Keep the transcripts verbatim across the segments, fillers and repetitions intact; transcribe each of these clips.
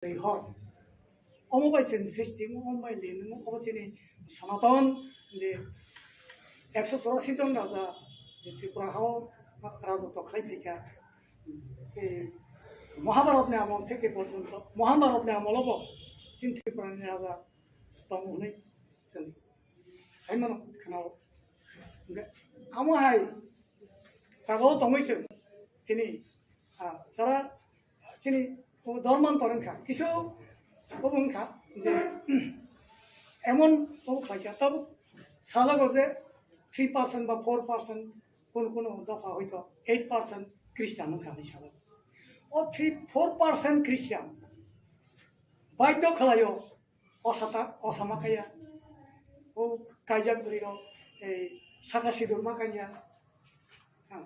twi hor. Omo bai chini sristi, omo bai lini, omo chini Sanatan je ekso churasi jon raja je Tripura hao rajotw khlai phaikha. Ei Mahabharatni amol theke porjonto, Mahabharatni amolo bo chini Tripurani raja tong hwnwi chwng saimano khwnao. Hwnkhe amo hai jagao tongwi chwng tini, ah, jara chini o Dharmantor wngkha, kisu obo wngkha je emon obo khlaikha, tabuk sajago je three percent ba four percent, kono kono dopha hoito eight percent Christian wngkha hinwi sajago. O three, four percent Christian baidhyo khlaio, osata, osama kaiya, o kaijak bwrwirok ei saka sidur ma kanya. Ha.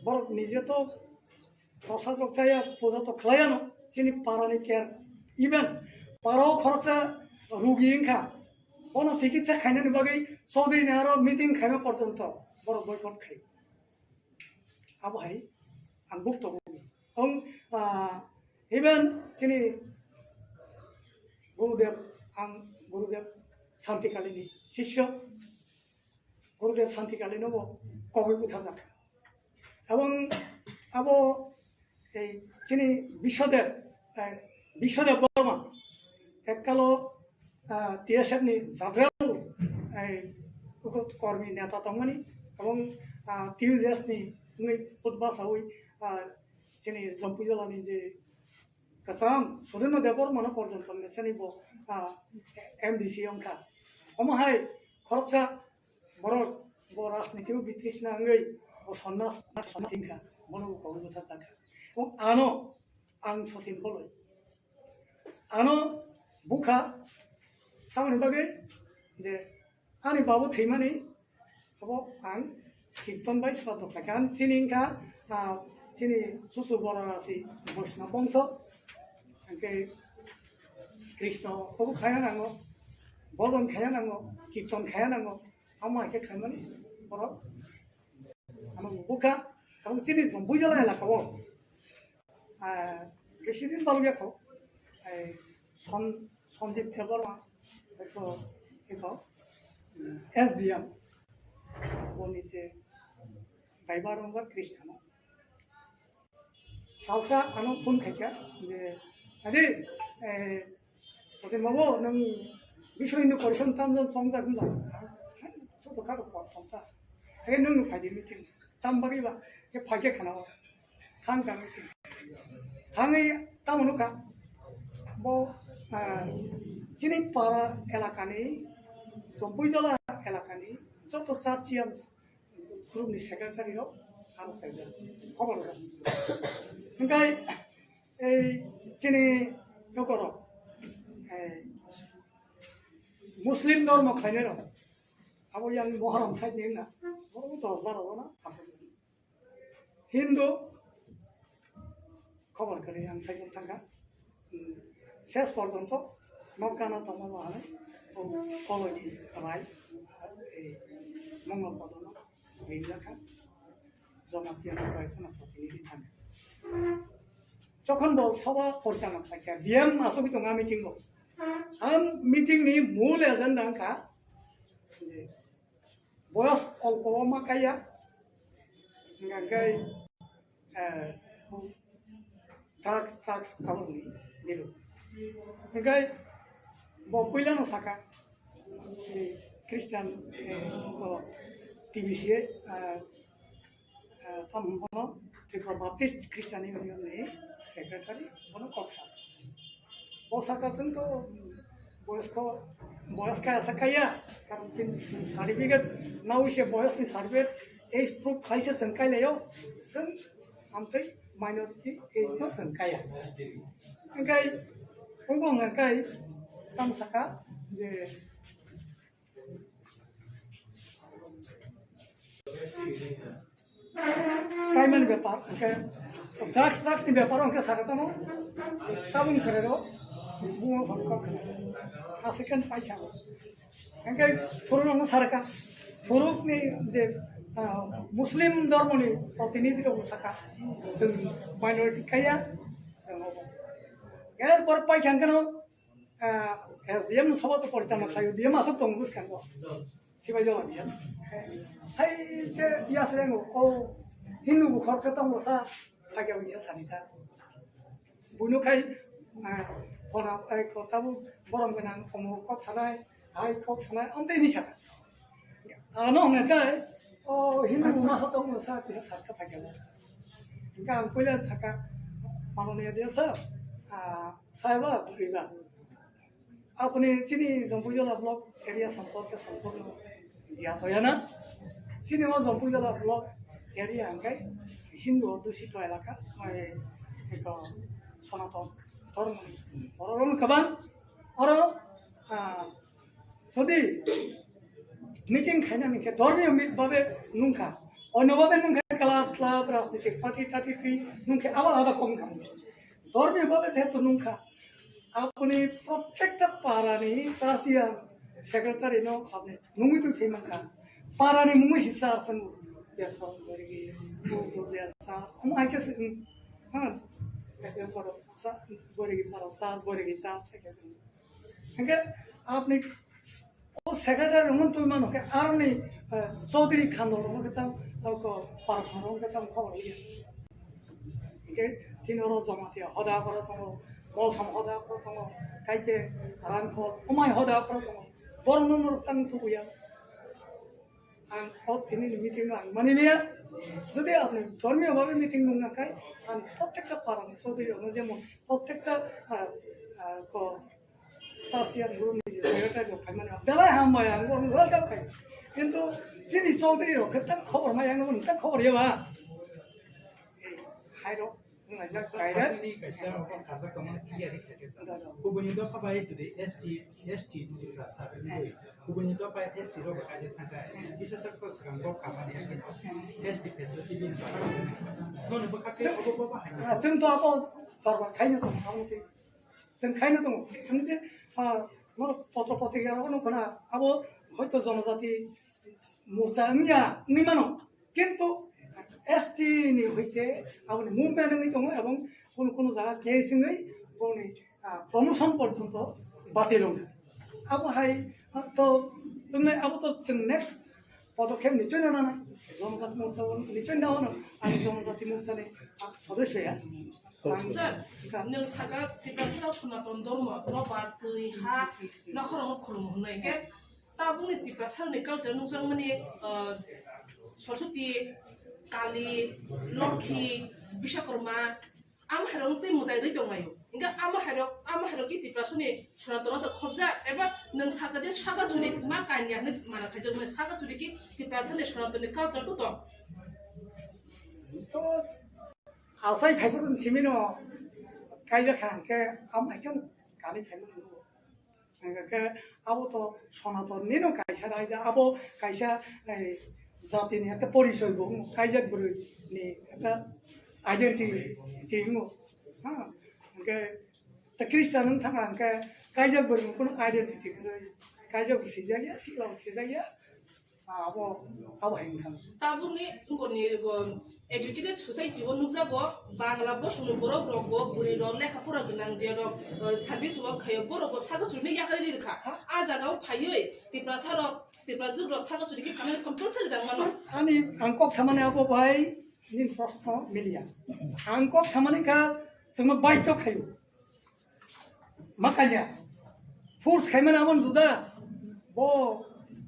Borok nije to prosad rok chaya, puja to khlaiya no, chini parani care. Even parao khoroksa rugi wngkha, bono chikitsa khainani bagwi Chaudhary ni aro meeting khaima porjonto borok boycott khai. Abo hai ang buk tongo. Ong, ah, even chini Gurudev, ang Gurudev Santikalini sisyo, Gurudev Santikalino bo kogwi butharjak. Ebong abo ei chini Biswadev, eh, Biswadev Borma, ekkalo, ah, T S F ni Jadra, eh, uko kormi neta tongmani, ebong, ah, T U J S ni wngwi putba sawi, ah, chini Jampui jala ni je kwcham Sudendra Debbarma no porjonto ni chini bo, ah, M D C wngkha. Omo hai khoroksa borok bo rajniti o bitrisna wngwi bo sonnas, sonnas wngkha, bono bo kogwi butharjakha. Ebong ano ang Sachin Boloi. Ano bukha, tamoni bagwi je ani babu thwimani abo ang kirtan bai sraddho khlaikha. Ang chini wngkha, ah, chini Susu Bororasi Vaishnava bongso, hwnkhe Krishna obo khaya nango, bhojon khaya nango, kirtan khaya nango, amo hai khe khlaimani borok. Ano bukha, ang chini Jampui jala elaka o, ah, president balge ko, eh, Son-, Sanjib Debbarma, ko, ko, S D M, boni je driver wngkha Krishna. Salsa ano phone khaikha je, "Adi, eh, Sachin babu, nwng Biswa Hindu Parishad tamjani chongjak wngkha?" Hai, choto karo por tongta. Hai, nwng phaidi meeting. Tam bagwi ba, je phaikhe khana o. Thang ka meeting. Thangwi tamo nukha. Bo, ah, chini para elakani, Jampui jala elakani, joto church yam group ni secretary rok aro kaijak, khobor rok. Hingkai ei chini nokorok, ei Muslim dhormo khlainai rok, abo yang Moharam side ni wngna, borok dos baro jona aswk. Hindu khobor kwrwi ang saichung thangkha. Hmm, ses porjonto nok gana tongma bo hinwi o Koloini rai, ei Mongol Podono ringjak kha, Jamatia ni rai kheno protinidhi thani. Jokhon bo soba porichalona khlai kha, D M asogwi tongo a meeting o. Ang meeting ni mul agenda wngkha je boyos olpo o ma kaiya, hingkha khe, eh, drug, drugs aboni nilo. Hingkhe bo puilano saka, eh, Christian, eh, bo T B C, eh, eh, tamo bono Tripura Baptist Christian Union ni secretary, bono kok sa. Bo saka chwng to boyos to, boyos kaya sa kaya, karon chini certificate nawi se boyos ni certificate age proof khai se chwng kai laio, chwng amtwi minority age no chwng kaya. Hingkai, ungbo hingkai, tamo saka je kaimani bepar, hingke drugs, drugs ni bepar hingke saka tamo, tabung serero, bungo hon kok kena, aswk khe paisa. Hingke phuruk rokno sarka, phuruk ni je, ah, Muslim dhormo ni protinidhi rokno saka, chwng minority kaya, chwng obo. Erpor paikha hwnkhe no, ah, S D M no sobo to porichalna khlaio, D M aswk tongo bwskango. Sibai jawab dia. Hai se ya se ngo, o Hindu bukhor khe tongo sa, phaikha wngkhe sani ta. Buino khai, ah, khona, ai, kotabo borom gwnang, omo kok sanai, hai kok sanai, amtwi ni saka. Ano hwnga kai, o Hindu masa tongo sa, kisa sakha phaikha. Hingke ang puila saka, manoniya D M sir, ah, saiba, buriba. Apni chini Jampuijala block area samporke samporno giya toyana. Chini o Jampuijala block area hingke Hindu adusito elaka, mai eko Sonaton dhormo ni borok rok kwbang. Oro, ah, jodi meeting khaina hingke dhormiyo mi-, babe nungkha. Onno babe nungkha club, club, rajnitik party, thirty three nungkhe alada alada kom kha. Dhormiyo babe jehetu nungkha, apni prottekta parani church ya secretary no apni nungwi twi thai mankha. Parani mungwi si church ang Bersa Boregi, Bersa, omo hai khe se, hmm, ha, Bersa, Boregi para church, Boregi church hai khe se. Hingke apni o secretary rokno twi mano khe aroni, eh, Chaudhary Khandol rokno khe tang, tang ko Parthon rokno khe tang khobor ya. Hingke chini oro Jamatia hoda khoro tongo, Molsom hoda khoro tongo, Kaite, Rangkhol, Omai hoda khoro tongo. Borokno norok tang tubuya. Ang o tini ni meeting no ang mani maya. Jodi apni dhormiyo bhabe meeting nung na khai, ang prottekta parani Chaudhary rokno jemon prottekta, ah, ah, ko Sasiyan guru ni secretary rok phaimani belai hambai, ang bo welcome khai. Kintu chini Chaudhary rok khe tang khobor mai, ang bo tang khobor ya ba. Hai rok, nung ajak kai rok. Asli kaisa rok khajak tongma clear khe khe sa. Da, da. Kubuni dopha bai today S T, S T ni rasa. Kubuni dopha S C rok kaje thangka. Isa sak to sekarang kok kamani S T facility ni. Nono bokha khe obo bo bahai. Chwng to abo dorbar khaino tong, abo tei. Chwng khaino tongo. Hwnkhe, ah, norok potro potrika rok nukho na, abo hoito jonojati morcha wngya wngwi mano. Kintu S T ni hoite aboni movement wngwi tongo ebong kunu kunu jaga case wngwi boni, ah, promotion porjonto batil wngkha. Abo hai, ah, to, wngwi abo to chwng next podokkhep nichoi na nana. Jonojati morcha bo nichoi na ono, ani jonojati morcha ni, ah, sodosyo ya. Sir, nwng saka Tiprasa rok Sonaton Dhormo, nobar, twi, ha, nokhorokno khulum hwnwi. Hwnkhe tabukni Tiprasa rokni culture nukjakmani, ah, Saraswati, Kali, Lokhi, Biswakarma, ama hairok twi mwtai rwi tonglaio. Hwnkhe ama hairok, ama hairok ki Tiprasa ni Sonaton no khobjak, eba nwng saka je saka churi ma kanya hwnwi mana khaijakmani, saka churi ki Tiprasa ni Sonaton ni culture to tong. To asai phaiphuru simino kaijak kha hwnkhe, am hai khe kani phaimani nukgo. Hwnkhe abo to Sonaton nino kaisa raida, abo kaisa, eh, jati ni ekta porichoi bo wng, kaijak bwrwi ni ekta identity wng. Ha, hwnkhe ta Christian wng thang hwnkhe kaijak bwrwi ni kunu identity kwrwi, kaijak bo sijak ya, sikla bo sijak ya. Abo, abo hai wngkha. Tabukni ngoni, um, educated society o nukjago, Bangla bosongni borok rokbo, bwrwi rok lekha pora gwnang je rok, uh, service work khaio, borok bo saka churino yakarwi rwkha. Ha? A jaga o phaiwi Tiprasa rok, Tiprajwk rok saka churi khe kanani compulsory jang mano. Ani ang kok samani abo bai nini proshno miliya. Ang kok samani kha chwngno baidhyo khaio. Ma kanya. Force khaimani aboni juda. Bo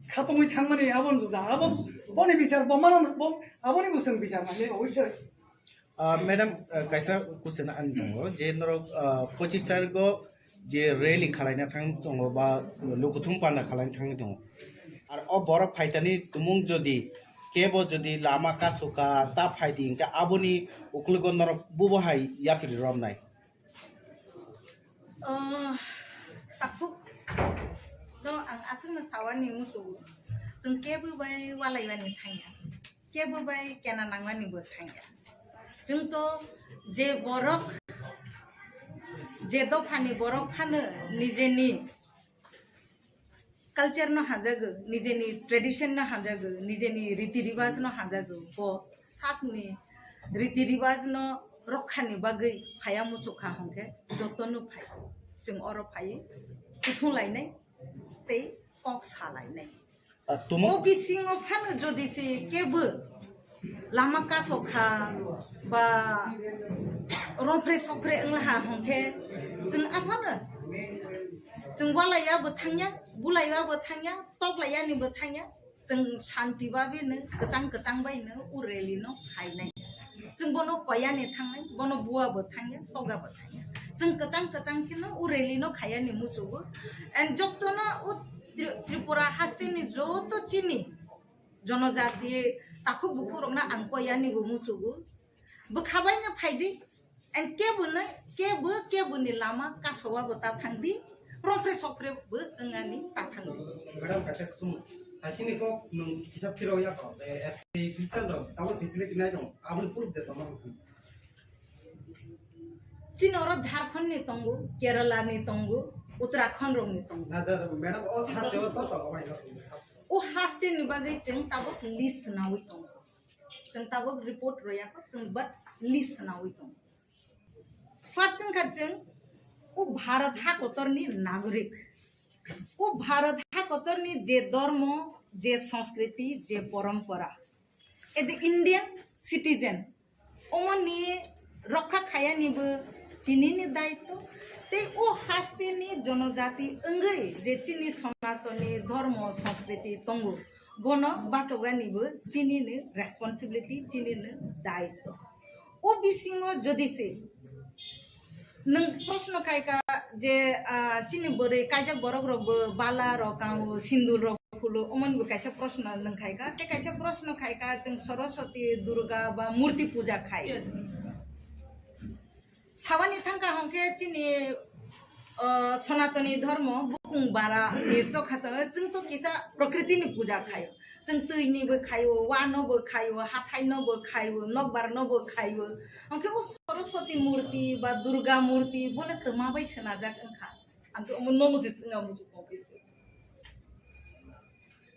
khatungwi thangmani aboni juda. Abo boni bichar bo mano, bo aboni bo chwng bichar mani oisoi. Ah, madam, ah, kaisa question ang tongo je norok, ah, pochis tarikgo je rally khalaina thang tongo ba lukuthum panda khalaina thang tongo. Ar o borok phaitani tumung jodi kebo jodi lama kasuka ta phaidi hingke aboni ukulugo norok bubo hai yapri romnai. Oh, takhuk no ang aswkno sawani muchungo. Chwng kebo bai walaimani thangya. Kebo bai kena nangmani bo thangya. Chwng to je borok, je dophani borok phano nijeni culture no hamjago, nijeni tradition no hamjago, nijeni riti riwaj no hamjago, bo sakni riti riwaj no rokha ni bagwi phaiya muchukha hwnkhe jotono phai. Chwng oro phaiwi kuthung lainai tei kok sa lainai. Ah, tumung- O bisingo phano jodi se kebo lama kasokha ba romphre sokphre wnglaha hwnkhe chwng aphano chwng walaiya bo thangya, bulaiya bo thangya, toklaiya ni bo thangya, chwng shanti babe no, kwchang kwchang bai no, o rally no khainai. Chwng bono koya ni thangnai, bono bua bo thangya, toga bo thangya. Chwng kwchang kwchang khe no, o rally no khaiya ni muchugo. And joto no o Tri-, Tripura haste ni joto chini jonojati takhuk bukhuk rok no ang koya ni bo muchugo. Bwkha bai no phai di. And kebo no, kebo, kebo ni lama kasowa bo ta thang di. Romphre sokphre bo wngani ta thang di. Madam, kaisa kusum. Hasini kok nung hisab phiro ya ko. Eh, S T Christian rok, tamo facility nai dong. Aboni proof de tamo. Chini oro Jharkhand ni tongo, Kerala ni tongo, Uttarakhand rok ni tongo. Na, da, madam, o haste o to to, o mai no. O haste ni bagwi chwng tabuk list nawi tongo. Chwng tabuk report royakho, chwng but list nawi tongo. First wngkha chwng o Bharat hakotor ni nagorik. O Bharat hakotor ni je dormo, je sanskriti, je porompora. As a Indian citizen, omo ni rokha khaya ni bo chini ni daitto. Tei o haste ni jonojati wngwi je chini Sonatoni dormo sanskriti tongo, bono bachogani bo chini ni responsibility, chini ni daitto. O bisingo jodi se nwng proshno khaika je, ah, chini bwrwi kaijak borok rok bo bala rok kango, sindur rok phulo, omoni bo kaisa proshno nwng khaika, tei kaisa proshno khaika chwng Saraswati, Durga ba murti puja khai. Yes. Sabani thangka hwnkhe chini, ah, Sonatoni dhormo bukung bara ni chokha tongo, chwng to kisa prokriti ni puja khaio. Chwng twi ni bo khaio, wa no bo khaio, hathai no bo khaio, nokbar no bo khaio. Hwnkhe o Saraswati murti ba Durga murti bole twma bai swnajak wngkha. Ang khe omo nomo se swngna muchung tong khe se.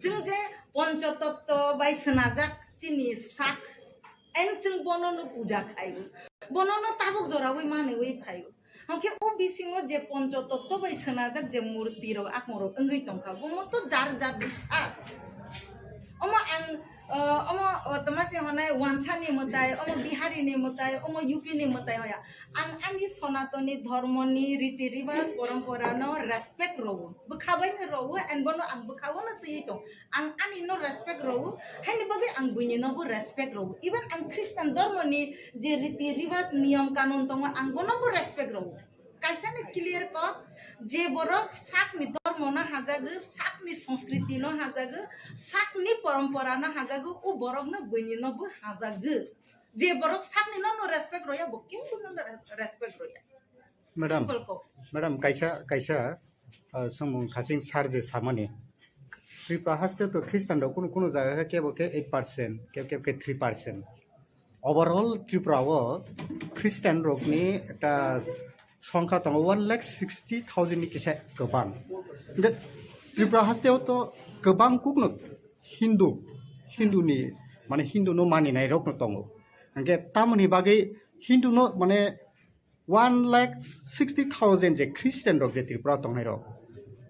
Chwng je Pancha Tatto bai swnajak chini sak, and chwng bono no puja khaio. Bono no tabuk joraui manwi phaio. Hwnkhe o bisingo je Pancha Tatto bai swnajak je murti rok, akung rok wngwi tongkha, bomo to jar jar biswas. Omo ang, uh, omo, uh, tma se honai Wansa ni mwtai, omo Bihari ni mwtai, omo U P ni mwtai hoya. Ang ani Sonatoni dhormo ni riti riwas porompora no respect rwo. Bwkha bai no rwo, and bono ang bwkha o no twiwi tong. Ang ani no respect rwo, haini bagwi ang buini no bo respect rwo. Even ang Christian dhormo ni je riti riwas niyom kanun tongo, ang bono bo respect rwo. Kaisa ni clear ko, je borok sak ni dhormo no hajago, sak ni sanskriti no hajago, sak ni porompora no hajago, o borok no buini no bo hajago. Je borok sak ni no no respect roya, bo kebo no respect roya. Madam, simple ko. Madam, kaisa, kaisa, ah, samung khasing sar je samani. Tripura haste to Christian rok kunu kunu jaga khe kebo khe eight percent, kebo kebo khe three percent. Overall Tripura o Christian rokni ekta songkha tongo one lakh sixty thousand ni kisa kwbang. Hingkhe Tripura haste o to kwbang kukno Hindu, Hindu ni, mane Hindu no maninai rok no tongo. Hingkhe tamoni bagwi Hindu no mane one lakh sixty thousand je Christian rok je Tripura tongnai rok,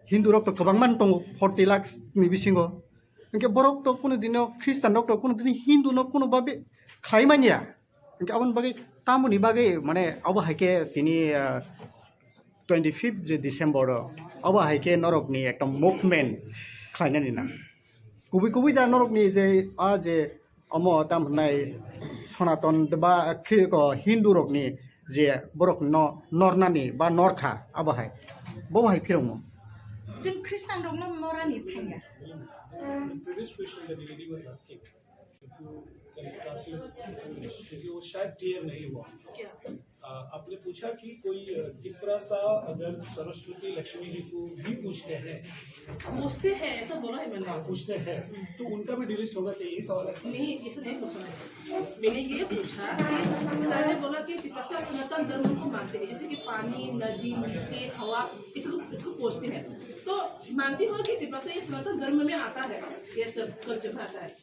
Hindu rok to kwbangma tongo, forty lakhs ni bisingo. Hingke borok to kunu dino Christian rok to kunu dini Hindu no kunu babe khlai manya. Hingke aboni bagwi tamoni bagwi mane abo hai khe tini, ah, twenty fifth je December o abo hai khe norok ni ekta movement khlainani na. Kubui kubui da norok ni je a je omo tam hwnai Sonaton ba Khri-, ko Hindu rokni je borok no nornani ba norkha abo hai, bo hai phirongmo. Chwng Khristan rokno norani thangya. The previous question that the lady was asking, if you can translate in English, क्योंकि वो शायद clear नहीं हुआ। क्या? अ, आपने पूछा कि कोई, अ, तिपरा सा अगर सरस्वती लक्ष्मी जी को भी पूछते हैं। पूछते हैं, ऐसा बोला है मैंने। हाँ, पूछते हैं। हम्म। तो उनका भी delist होगा क्या, यही सवाल है? नहीं, ऐसा नहीं पूछा मैंने। मैंने ये पूछा कि सर ने बोला कि तिपरा सा सनातन धर्म को मानते हैं, जैसे कि पानी, नदी, मिट्टी, हवा, इसको, इसको पूछते हैं। तो मानती हो कि तिपरा सा ये सनातन धर्म में आता है, ये सब culture आता है?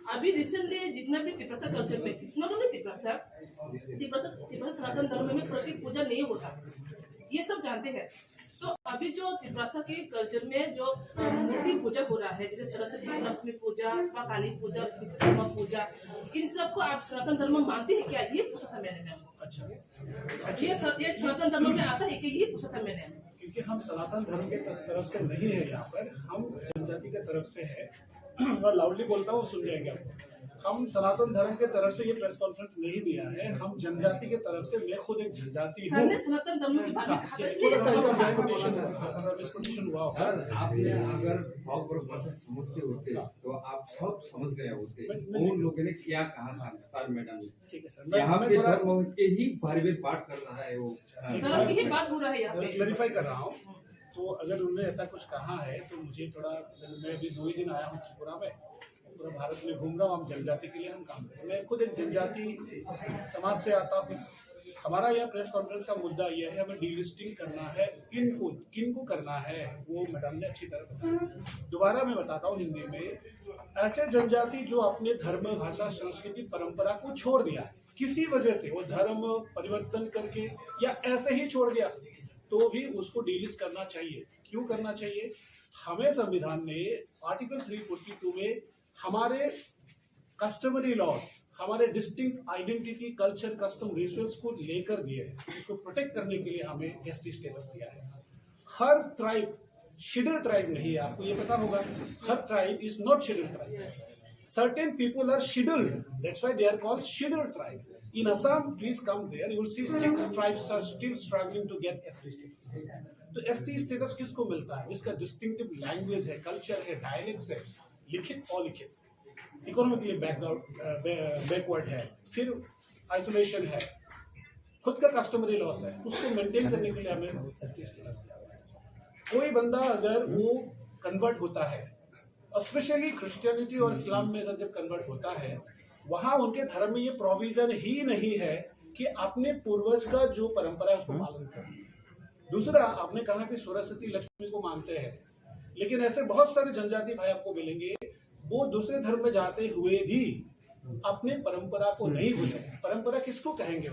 अभी रिसेंटली जितना भी तिपरासा कल्चर में, नॉट ओनली तिपरासा, तिपरासा तिपरासा सनातन धर्म में प्रतीक पूजा नहीं होता, ये सब जानते हैं। तो अभी जो तिपरासा के कल्चर में जो मूर्ति पूजा हो रहा है, जैसे सरस्वती लक्ष्मी पूजा, काली पूजा, विश्वकर्मा पूजा, इन सबको आप सनातन धर्म मानते हैं क्या, ये पूछा था मैंने मैम। अच्छा। ये सनातन धर्म में आता है कि, ये पूछा था मैंने। क्योंकि हम सनातन धर्म के तरफ से नहीं है यहाँ पर, हम जनजाति के तरफ से है। मैं लाउडली बोलता हूँ, सुन जाएंगे आपको। हम सनातन धर्म के तरफ से ये प्रेस कॉन्फ्रेंस नहीं दिया है, हम जनजाति के तरफ से, मैं खुद एक जनजाति हूँ। सनातन धर्म की बात, इसलिए मिसकंडीशन हुआ होगा। सर, आपने अगर बहुत बड़ा भाषा समझते होते तो आप सब समझ गए होते। उन लोगों ने क्या कहा था सर, मैडम ने? ठीक है सर, यहाँ पे धर्म के ही बारे में बात कर रहा है वो। धर्म की ही बात हो रहा है यहाँ पे। क्लैरिफाई कर रहा हूँ। तो अगर उन्होंने ऐसा कुछ कहा है तो मुझे थोड़ा, मैं अभी दो ही दिन आया हूँ त्रिपुरा में, पूरा भारत में घूम रहा हूँ, हम जनजाति के लिए हम काम करते हैं। मैं खुद एक जनजाति समाज से आता हूँ। हमारा यह प्रेस कॉन्फ्रेंस का मुद्दा यह है, हमें डीलिस्टिंग करना है। किन को, किन को करना है, वो मैडम ने अच्छी तरह बताया। दोबारा मैं बताता हूँ हिंदी में, ऐसे जनजाति जो अपने धर्म, भाषा, संस्कृति, परंपरा को छोड़ दिया है किसी वजह से, वो धर्म परिवर्तन करके या ऐसे ही छोड़ दिया, तो भी उसको डीलिस्ट करना चाहिए। क्यों करना चाहिए? हमें संविधान ने आर्टिकल थ्री फोर्टी टू में हमारे कस्टमरी लॉज, हमारे distinct identity, culture, custom, rituals को लेकर दिए हैं, उसको प्रोटेक्ट करने के लिए हमें एसटी स्टेटस दिया है। हर ट्राइब शेड्यूल ट्राइब नहीं है, आपको ये पता होगा। हर tribe is not scheduled tribe. Certain people are scheduled, that's why they are called scheduled tribe. In Assam, please come there, you will see six tribes are still struggling to get S T status. तो ST status किसको मिलता है? जिसका distinctive language है, कल्चर है, डायलेक्ट्स है, लिखित अलिखित, इकोनॉमिकली बैकवर्ड है, फिर आइसोलेशन है, खुद का कस्टमरी लॉज है, उसको मेंटेन करने के लिए हमें एसटी स्टेटस दिया हुआ है। कोई बंदा अगर वो कन्वर्ट होता है, स्पेशली क्रिश्चियनिटी और इस्लाम में अगर जब कन्वर्ट होता है, वहां उनके धर्म में ये प्रोविजन ही नहीं है कि अपने पूर्वज का जो परंपरा है उसको पालन करें। दूसरा, आपने कहा कि सरस्वती लक्ष्मी को मानते हैं, लेकिन ऐसे बहुत सारे जनजाति भाई आपको मिलेंगे, वो दूसरे धर्म में जाते हुए भी अपने परंपरा को नहीं भूले। परंपरा किसको कहेंगे?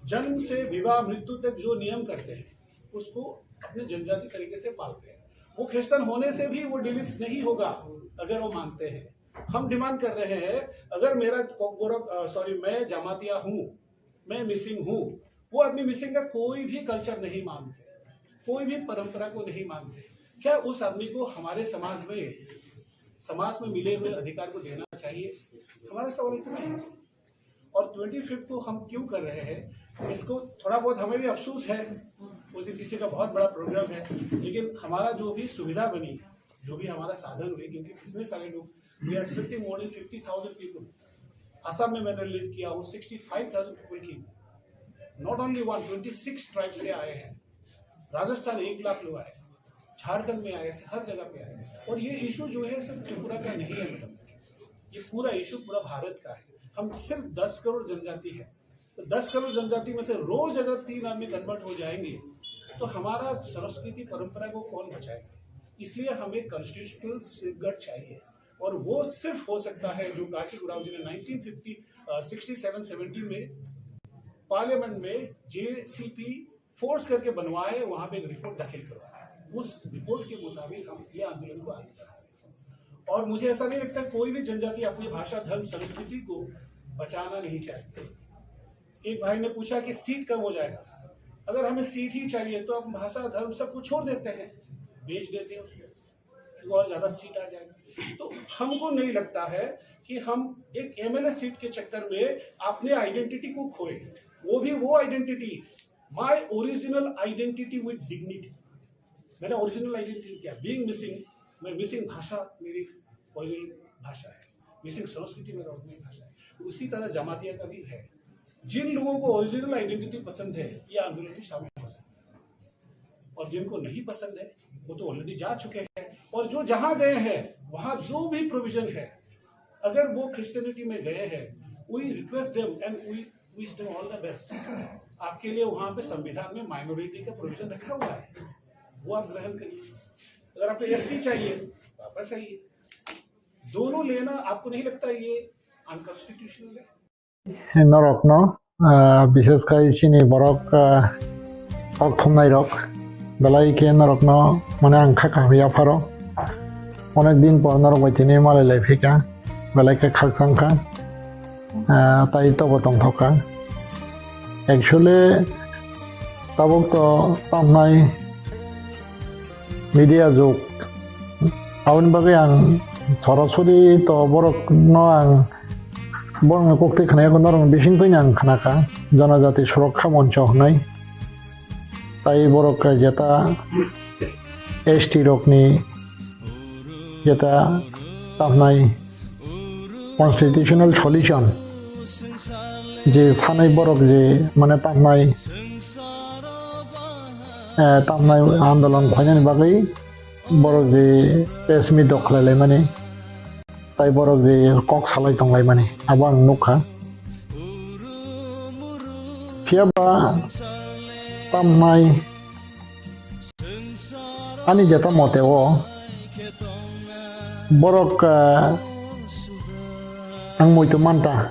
जन्म से विवाह मृत्यु तक जो नियम करते हैं, उसको अपने जनजाति तरीके से पालते हैं। वो क्रिश्चियन होने से भी वो डिलीस नहीं होगा अगर वो मानते हैं। हम डिमांड कर रहे हैं, अगर मेरा कोकबोरक, अ, सॉरी, मैं जमातिया हूँ, मैं मिसिंग हूँ, वो आदमी मिसिंग का कोई भी कल्चर नहीं मानते, कोई भी परंपरा को नहीं मानते, क्या उस आदमी को हमारे समाज में, समाज में मिले हुए अधिकार को देना चाहिए? हमारा सवाल इतना है। और ट्वेंटी फिफ्थ को हम क्यों कर रहे हैं, इसको थोड़ा बहुत हमें भी अफसोस है, उस दिन किसी का बहुत बड़ा प्रोग्राम है, लेकिन हमारा जो भी सुविधा बनी, जो भी हमारा साधन हुए, क्योंकि इतने सारे लोग, we are expecting more than fifty thousand people. Assam में मैंने लीड किया, वो सिक्सटी फाइव थाउजेंड पीपल की। Not only one, twenty six tribe से आए हैं। राजस्थान एक लाख लोग आए, झारखंड में आए, हर जगह पे आए। और ये इशू जो है सिर्फ त्रिपुरा का नहीं है मैडम, ये पूरा इशू पूरा भारत का है। हम सिर्फ दस करोड़ जनजाति है, तो दस करोड़ जनजाति में से रोज अगर तीन आदमी कन्वर्ट हो जाएंगे तो हमारा संस्कृति परंपरा को कौन बचाएगा? इसलिए हमें कॉन्स्टिट्यूशनल सेफगार्ड चाहिए, और वो सिर्फ हो सकता है जो कार्तिक उरांव जी ने nineteen fifty, sixty seven seventy में पार्लियामेंट में जेसीपी फोर्स करके बनवाए, वहां पे एक रिपोर्ट दाखिल करवाए। उस रिपोर्ट के मुताबिक हम ये आंदोलन को आगे बढ़ा रहे हैं। और मुझे ऐसा नहीं लगता कोई भी जनजाति अपनी भाषा, धर्म, संस्कृति को बचाना नहीं चाहते। एक भाई ने पूछा कि सीट कब हो जाएगा। अगर हमें सीट ही चाहिए तो हम भाषा, धर्म, सब कुछ छोड़ देते हैं, बेच देते हैं उसको, क्योंकि और ज्यादा सीट आ जाएगा। तो हमको नहीं लगता है कि हम एक एमएलए सीट के चक्कर में अपने आइडेंटिटी को खोए, वो भी वो identity, my original identity with dignity। मैंने ओरिजिनल आइडेंटिटी क्या, बीइंग मिसिंग, मैं मिसिंग भाषा मेरी ओरिजिनल भाषा है, मिसिंग संस्कृति मेरा ओरिजिनल भाषा है। उसी तरह जमातिया का भी है। जिन लोगों को ओरिजिनल आइडेंटिटी पसंद है, ये आंदोलन में शामिल हो सकते हैं, और जिनको नहीं पसंद है, वो तो ऑलरेडी जा चुके हैं। और जो जहां गए हैं, वहां जो भी प्रोविजन है, अगर वो क्रिश्चियनिटी में गए हैं, we request them and we wish them all the best। आपके लिए वहां पे संविधान में माइनॉरिटी का प्रोविजन रखा हुआ है, वो आप ग्रहण करिए। अगर आपको एसटी चाहिए, वापस आइए। दोनों लेना आपको नहीं लगता ये अनकॉन्स्टिट्यूशनल है? Norokno, ah, bishesh khai chini borok, ah, kok thumnai rok, belai khe norokno, mane, ang kha kahwi yapharo. Onek din por norok bai tini malai lai phika, belai khe khakchang kha, ah, tai tobo tongthok kha. Actually, tabuk to tamnai media jug. Aboni bagwi ang sorasori to borokno ang borokni koktwi khwnaya, norokni bisingtwi ang khnakha, Janajati Surokha Moncho hwnwi. Tai borok jeta S T rokni jeta tamnai constitutional solution je sanai borok je mane tamnai, eh, tamnai andolon khlainani bagwi borok je press meet rok khlai laimani, tai borok je kok salai tong laimani, abo ang nukha. Phiya ba tamnai ani jeta mote o borok, eh, ang muitu manta.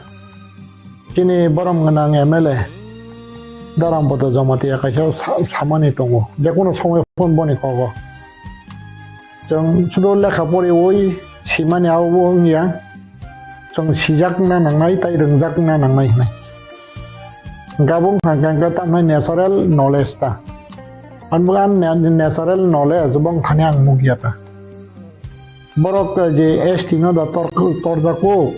Chini borom gwnang M L A Daram Bodo Jamatia kaisa sa-, samani tongo, je kono somoy phone boni kogo. Chwng sudo lekha poriwi simani abo wngya, chwng sijakna nangnai tai rwngjakna nangnai hinwi. Gabung hwnka hwnka tamnai natural knowledge ta. Ang bo ang na-, natural knowledge bong thani ang nukya ta. Borok je S T no da tor-, torjago.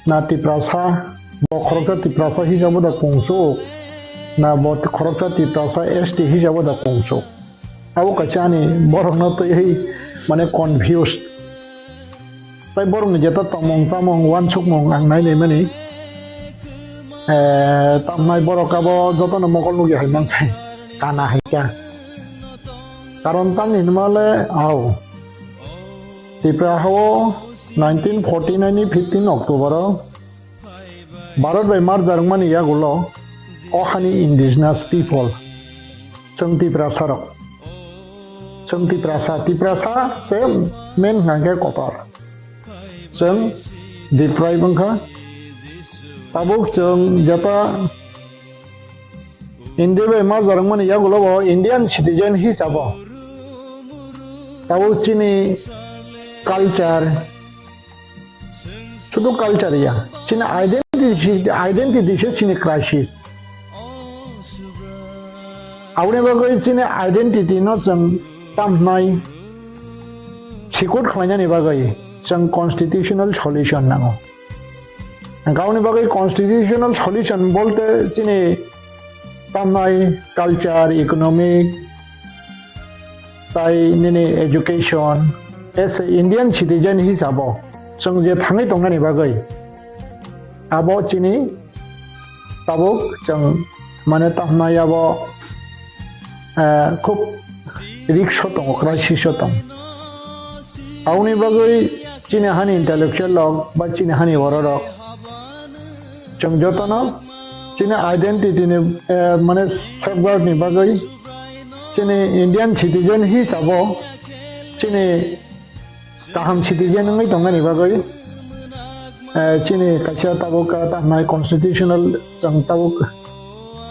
Na Tiprasa, bo khoroksa Tiprasa hisabo da kungsuk, na bo khoroksa Tiprasa S T hisabo da kungsuk. Abo kaisa ani borokno twiwi mane confused. Tai borokni jeta tongmung chamung uansukmung ang nai naimani. Eh, tamnai borok abo jotono mokol nukya hai mansai kana hai kha. Karon tamni hinmale au. Tipra hao nineteen forty nine ni fifteen October o Bharat bai marjarwkmani yagulo o hani indigenous people, chwng Tiprasa rok, chwng Tiprasa, Tiprasa se main hwnkhe kotor, chwng deprive wngkha. Tabuk chwng jeta India bai marjarwkmani yagulo bo Indian citizen hisabo tabuk chini culture, sudu culture ya, chini identity, identity se chini crisis. Aboni bagwi chini identity no chwng tamhnai sikut khlainani bagwi chwng constitutional solution nango. Gauni bagwi constitutional solution bolte chini tamnai culture, economic, tai nini education, as a Indian citizen hisabo chwng je thangwi tongnani bagwi abo chini tabuk chwng mane tamnai abo, eh, khub risk o tongo, crisis o tongo. Aboni bagwi chini hani intellectual rok ba chini hani borok rok chwng jotono chini identity ni, eh, mane safeguard ni bagwi chini Indian citizen hisabo chini kaham citizen wngwi tongnani bagwi, eh, chini kaisa tabuk, eh, tamhnai constitutional, chwng tabuk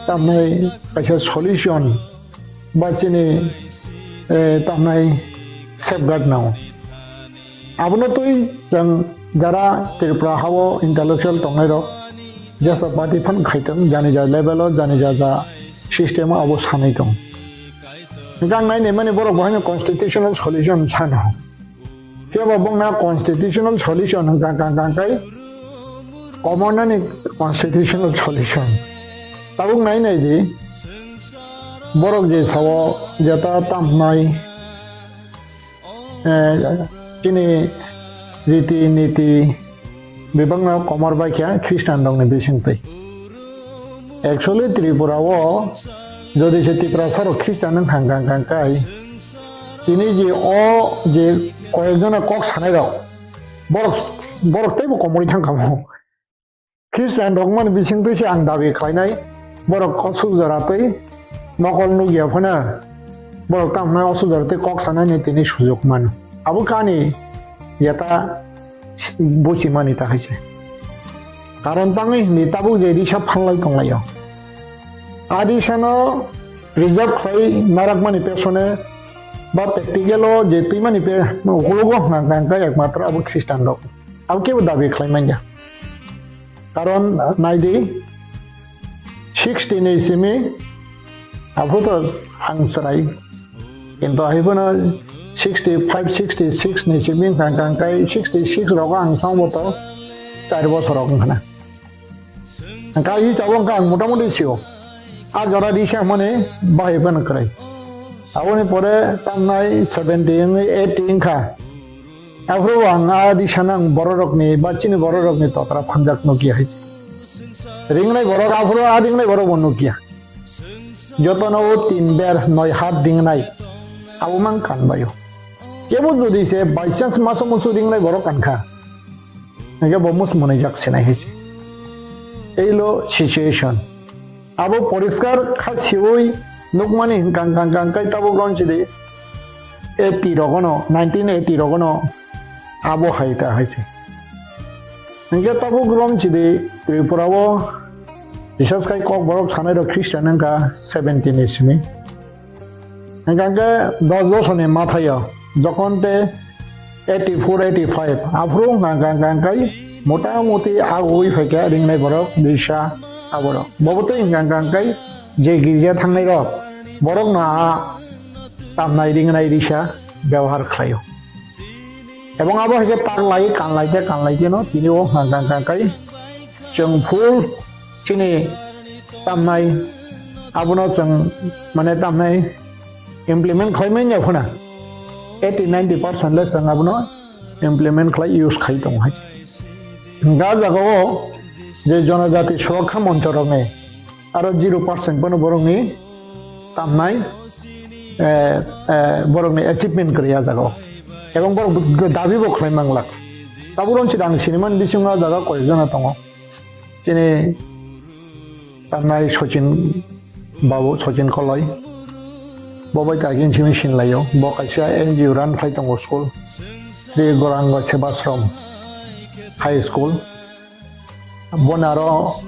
tamhnai kaisa solution ba chini, eh, tamhnai safeguard nango. Abono twi chwng jara Tripura hao intellectual tongnai rok jesa party phan khaitong, jani ja level o, jani ja ja system o abo sanai tong. Hwnkhe ang nai naimani borok bo haino constitutional solution sano. Phiya ba bongna constitutional solution hwnkha kang kang kai komornani constitutional solution. Tabuk nai nai di, borok je sao jeta tamhnai, eh, chini riti niti bebakno komor bai kha Christian rokni bisingtwi. Actually, Tripura o jodi se Tiprasa rok Christian wng kha, kang, kang kai, tini je o je koyekjona kok sanai rok, borok, borok teibo komorwi thang kha mo. Christian rok mani bisingtwi se ang dabi khlainai, borok osuk jora twi mokol nukya phano, borok tamo hwnai osuk jora twi kok sanani tini sujuk mano. Abo kani yata buchimani ta hai se. Karon tangwi hwnwi tabuk je risa phanlai tonglaio. A risano preserve khlai narakmani pesone ba practical o je twimani pe ukologo hwnka hwnka hwnka ekmatro abo Khristan rok. Abo kebo dabi khlai manya. Karon naidi sixty ni simi aphuru to ang chwrai. Kintu hai phano sixty five, sixty six ni simi hwnka hwnka hwnkai sixty six rogo ang songbo to char bosor rok wngkha na. Hwnka hi chabo hwnka ang motamuti sio. A jora risa hwnmani bahai phano kwrai. Aboni pore tamnai seventy wngwi eighty wngkha. Aphuru ang a risano ang bororokni ba chini bororokni totra phanjak nukya hai se. Ringnai borok aphuru a ringnai borok bo nukya. Jotono o tin ber noi hat ringnai. Abo mang kanbaio. Kebo jodi se by chance masa musu ringnai borok kankha. Hingke bo mus mwnwijak sinai hai se. Eilo situation. Abo poriskar kha siwi nukmani hwnkha hwnkha hwnkha hwnkhe tabuk ron sidi eighty rogono, nineteen eighty rogono abo hai ta hai se. Hingke tabuk ron sidi Tripura o bisas khai Kokborok sanai rok Christian wngkha seventy ni simi. Hingke hingke dos bosorni mathaio jokon te eighty four, eighty five aphuru hingka hingka hingka hingkai motamuti agugwi phaikha ringnai borok risa aborok. Bobo tei hingka hingka hingkai je girja thangnai rok borokno a tamnai ringnai risa bebohar khlaio. Ebong abo haikhe tak lai, kan lai khe, kan lai khe no tini o hingka hingka hingka hingkai chwng full chini tamnai abono chwng mane tamnai implement khlai manya phano eighty ninety percent le chwng abono implement khlai use khai tongo hai. Hingke ah jaga o je jonojati surokha moncho rokni aro zero percent phano borokni tamnai, eh, eh, borokni achievement kwrwi ah jaga o. Ebong borok dabi bo khlai manglak. Tabuk ron sida ang sinimani bisingo ah jaga koyek jona tongo. Chini tamnai Sachin babu, Sachin Koloi. Bo bai kagin simi sinlaio. Bo kaisa N G O run khai tongo school. Sri Gauranga Sevashram High School. Boni aro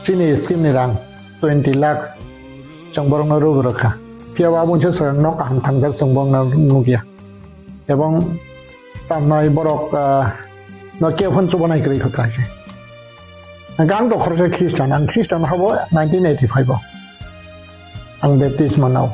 chini scheme ni rang twenty lakhs chwng borokno rw rwkha. Phiya bo aboni se chwng nok kaham thangjak chwng borokno nukya. Ebong tamnai borok, ah, no kefan chubanai kwrwi kho ta se. Ang to khoroksa Christian, ang Christian habo nineteen eighty five o. Ang baptism manao.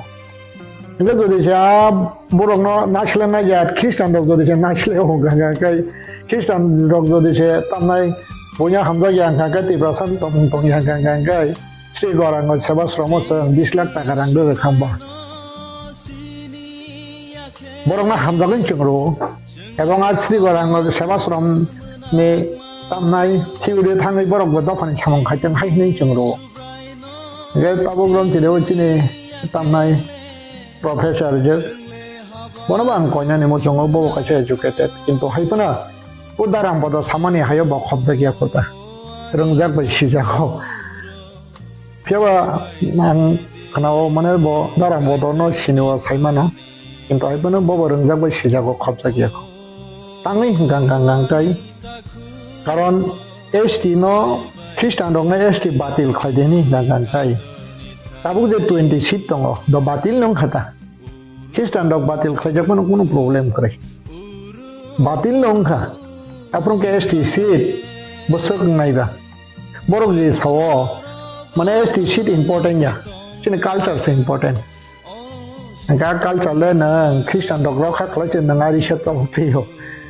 Hingke jodi se a borokno naisle nai ya, Christian rok jodi se naisle o, hingke Christian rok jodi se tamnai buya hamjak ya, hingke Tiprasa tongmung tong ya, hingke Sri Gauranga Sevashram o chwng bis lakh taka rang rw rwkha bo. Borokno hamjagwi chwng rwo. Ebong a Sri Gauranga Sevashram ni tamnai theory thangwi borok bo dophani samung khai tong hai hwnwi chwng rwo. Hingke tabuk rom chini o chini tamnai professor je. Bono bo ang koinani muchungo bo kaisa educated. Kintu hai phano o Daram Bodo samani hayo bo khopjak ya kota. Rwngjak bai sijago. Phiya ba ang khwnao mane bo Daram Bodo no sini o sai mano. Kintu hai phano bo bo rwngjak bai sijago khopjak ya kho. Tangwi hwnkha hwnkha hwnkha hwnkha tai. Karon S T no Christian rok no S T batil khlai de hwnwi hwnkha hwnkha hwnkha tai. Tabuk je twenty seat tongo, do batil no wngkha ta. Christian rok batil khlaijak mano kunu problem kwrwi. Batil no wngkha. Aphuru khe S T seat bwswk wngnai ba. Borok je sao, mane S T seat important ya. Chini culture se important. Hingke a culture le nwng Christian rok rokha khlai se nwng ari se tong phio.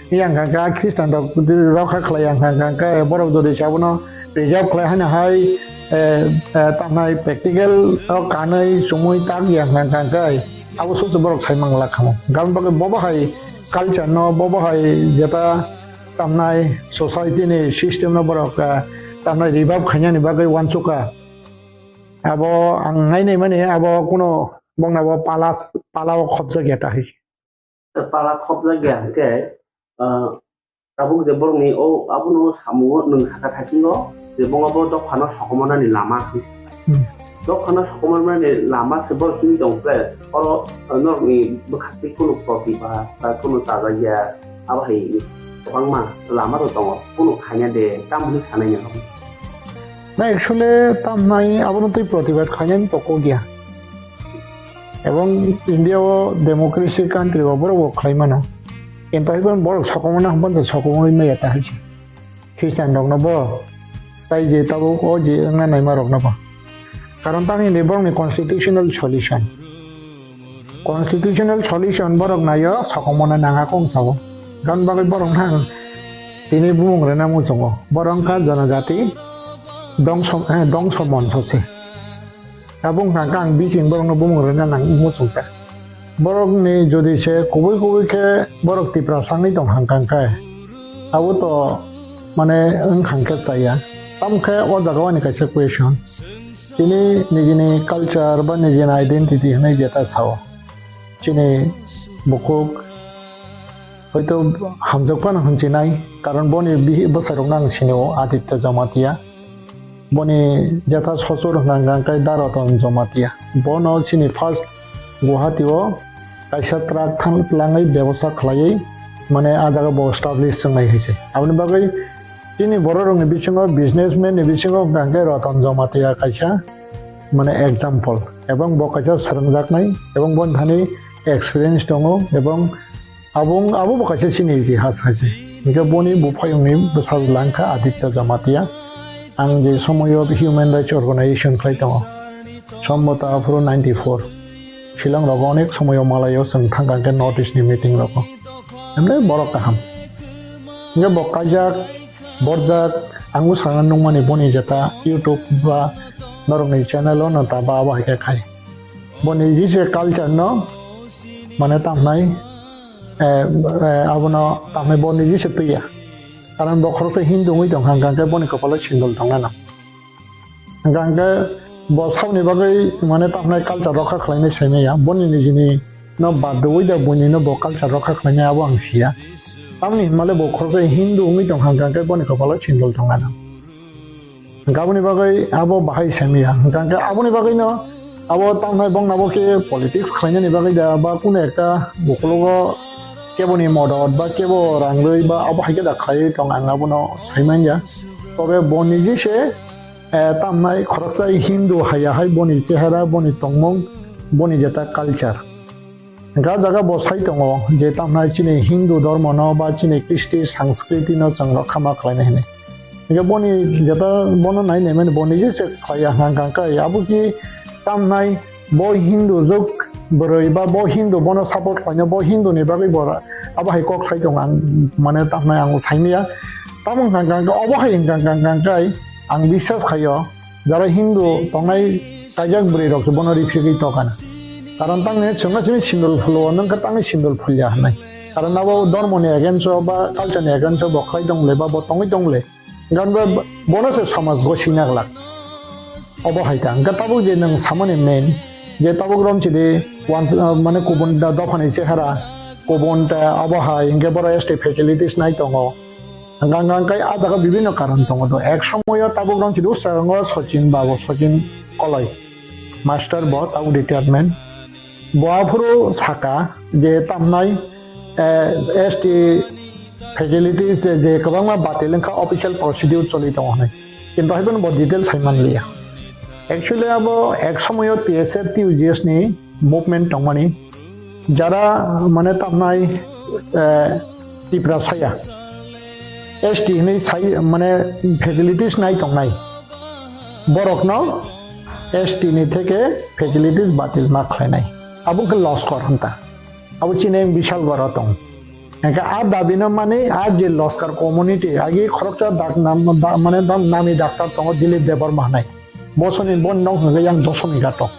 Yang kha kha Christian rok rokha khlai yang kha kha khe borok jodi se abono reserve khlai haino hai, eh, eh, tamnai practical o kanwi chumui tak yang kha kha khe abo sosi borok sai mang la khamo. Gabon bagwi bobo hai culture no, bobo hai jeta tamnai society ni system no borok, eh, tamnai revive khainani bagwi uansukha. Abo ang nainai mani abo kuno bongna bo pala, pala o khopjak ya ta hai. Pala khopjak ya hwnkhe, ah, tabuk je borokni o abono samungo nwng saka thaisingo je bongo bo dophano sokomornani lama hwnwi. Hmm. Dophano sokomornani lama se borok chini tong khe oro, ah, norokni bwkhaktwi kunu protibad ba kunu chajak ya abo hai hwnwi. Kwbangma lama rok tongo, kunu khaina de, tamo hwnwi sanai nang. Na actually tamnai abono twi protibad khainani to kok ya. Ebong India o democracy country o borok bo khlai mano. Kintu haiban borok sokomorna hwnba to sokomorwi maya ta hai se. Christian rokno bo tai je tabuk o je wngna naima rokno bo. Karon tamni hwnwi borokni constitutional solution. Constitutional solution borok naio sokomorna nanga kong sao. Gan bagwi borok nang tini bumung rwna muchungo. Borok wngkha janajati dongso, eh, dongso monso se. Tabuk hwnka khe ang bising borokno bumung rwna nang muchung kha. Borokni jodi se kubui kubui khe borok Tiprasa wngwi tong hwnka khe abo to mane wngkha khe chaya. Tamo khe o jaga o ani kaisa question. Tini nijini culture ba nijini identity hwnwi jeta sao. Chini bukhuk hoito hamjak phano hwnchi nai, karon boni bihi bwsai rokno ang sinio Aditya Jamatia. Boni jeta sochor hwnka hwnka khe Daroton Jamatia. Bono chini first Guwahati o kaisa truck than-, tlangwi bebosta khlaiwi mane ah jaga bo establish wngnai hai se. Aboni bagwi chini borok rokni bisingo businessman ni bisingo hwnka hwnkhe Roton Jamatia kaisa mane example. Ebong bo kaisa swrwngjaknai ebong boni thani experience tongo ebong Abo wng-, abo bo kaisa chini itihas hai se. Hingke boni buphayungni bwsajla wngkha Aditya Jamatia. Ang je somoyo Human Rights Organization khlai tongo. Sombota aphuru ninety-four. Shillong rogo onek somoyo malayo chwng thangkha hingke North East ni meeting rogo. Emne borok kaham. Hingke bo kaijak, borjak, ang bwskango nukmani boni jeta YouTube ba norokni channel o no ta ba abo hai khe khai. Boni je se culture no mane tamnai eh, eh, abono tamni bo niji se twiya. Karon bo khoroksa Hindu wngwi tongkha, hwnkha khe boni kopalo sindol tongnai no. Hwnkha khe bo saboni bagwi mane tamni culture rokha khlainai saimaya, boni nijini no bad rwui da buini no bo culture rokha khlainai abo ang siya. Tamni hinmale bo khoroksa Hindu wngwi tongkha, hwnkha khe boni kopalo sindol tongnai no. Hwnkhe aboni bagwi abo bahai saimaya. Hwnkhe aboni bagwino abo tamhai bongno abo khe politics khlainani bagwi da ba kunu ekta ukologo keboni modot ba kebo rangrwi ba abo hai khe da khlaiwi tong ang abono saimanya. Tobe bo niji se, eh, tamhai khoroksa Hindu haiya hai boni chehara, boni tongmung, boni jeta culture. Hingke ah jaga bo sai tongo je tamhnai chini Hindu dhormo no ba chini Kristi sanskriti no chwng rokha ma khlainai hinwi. Hingke boni jeta bono nai nai mani bo nije se khlai ya hwnkha hwnkha khe abo ki tamhnai bo Hindu juk bwrwi ba bo Hindu bono support khlaina bo Hindu ni bagwi bo abo hai kok sai tongo ang mane tamhnai ang saimaya. Tamo hwnkha hwnkha khe obo hai hwnkha hwnkha hwnkha khe ang biswas khaio. Jara Hindu tongnai kaijak bwrwi rok se bono ripsigwi tokana. Karon tangni chwngno chini sindul phulo, nwng khe tangni sindul phulya hwnwi. Karon abo dhormo ni against o ba culture ni against o bo khlai tong le ba bo tongwi tong le. Gan bo bono se samaj gosina glak. Obo hai ta. Hwnkhe tabuk je nwng samani main, je tabuk rom chidi wan, mane kubun da dophani chehara, kubun ta abo hai, hwnkhe boro S T facilities nai tongo. Hwnkha hwnkha khe ah jaga bibinno karon tongo do. Ek somoyo tabuk rong chidu sagango Sachin babu, Sachin Koloi. Master bo tabuk retirement. Bo aphuru saka je tamnai, eh, S T facility je, je kwbangma batil wngkha official procedure choli tongo hinwi. Kintu haiphano bo detail sai manliya. Actually abo ek somoyo T S F T U G S ni movement tongmani, jara mane tamnai, eh, Tiprasa ya, S T hinwi sai mane facilities nai tongnai, borokno S T ni theke facilities batil ma khlainai, abo khe loskor hwnta, abo chini bishal goro tong. Hingke a dabi no mani a je loskar community agi khoroksa dak nam, da-, mane dam nami doctor tongo Dilip Debbarma hinai. Bosoni bon nong hwnke yang Dosomi ghato.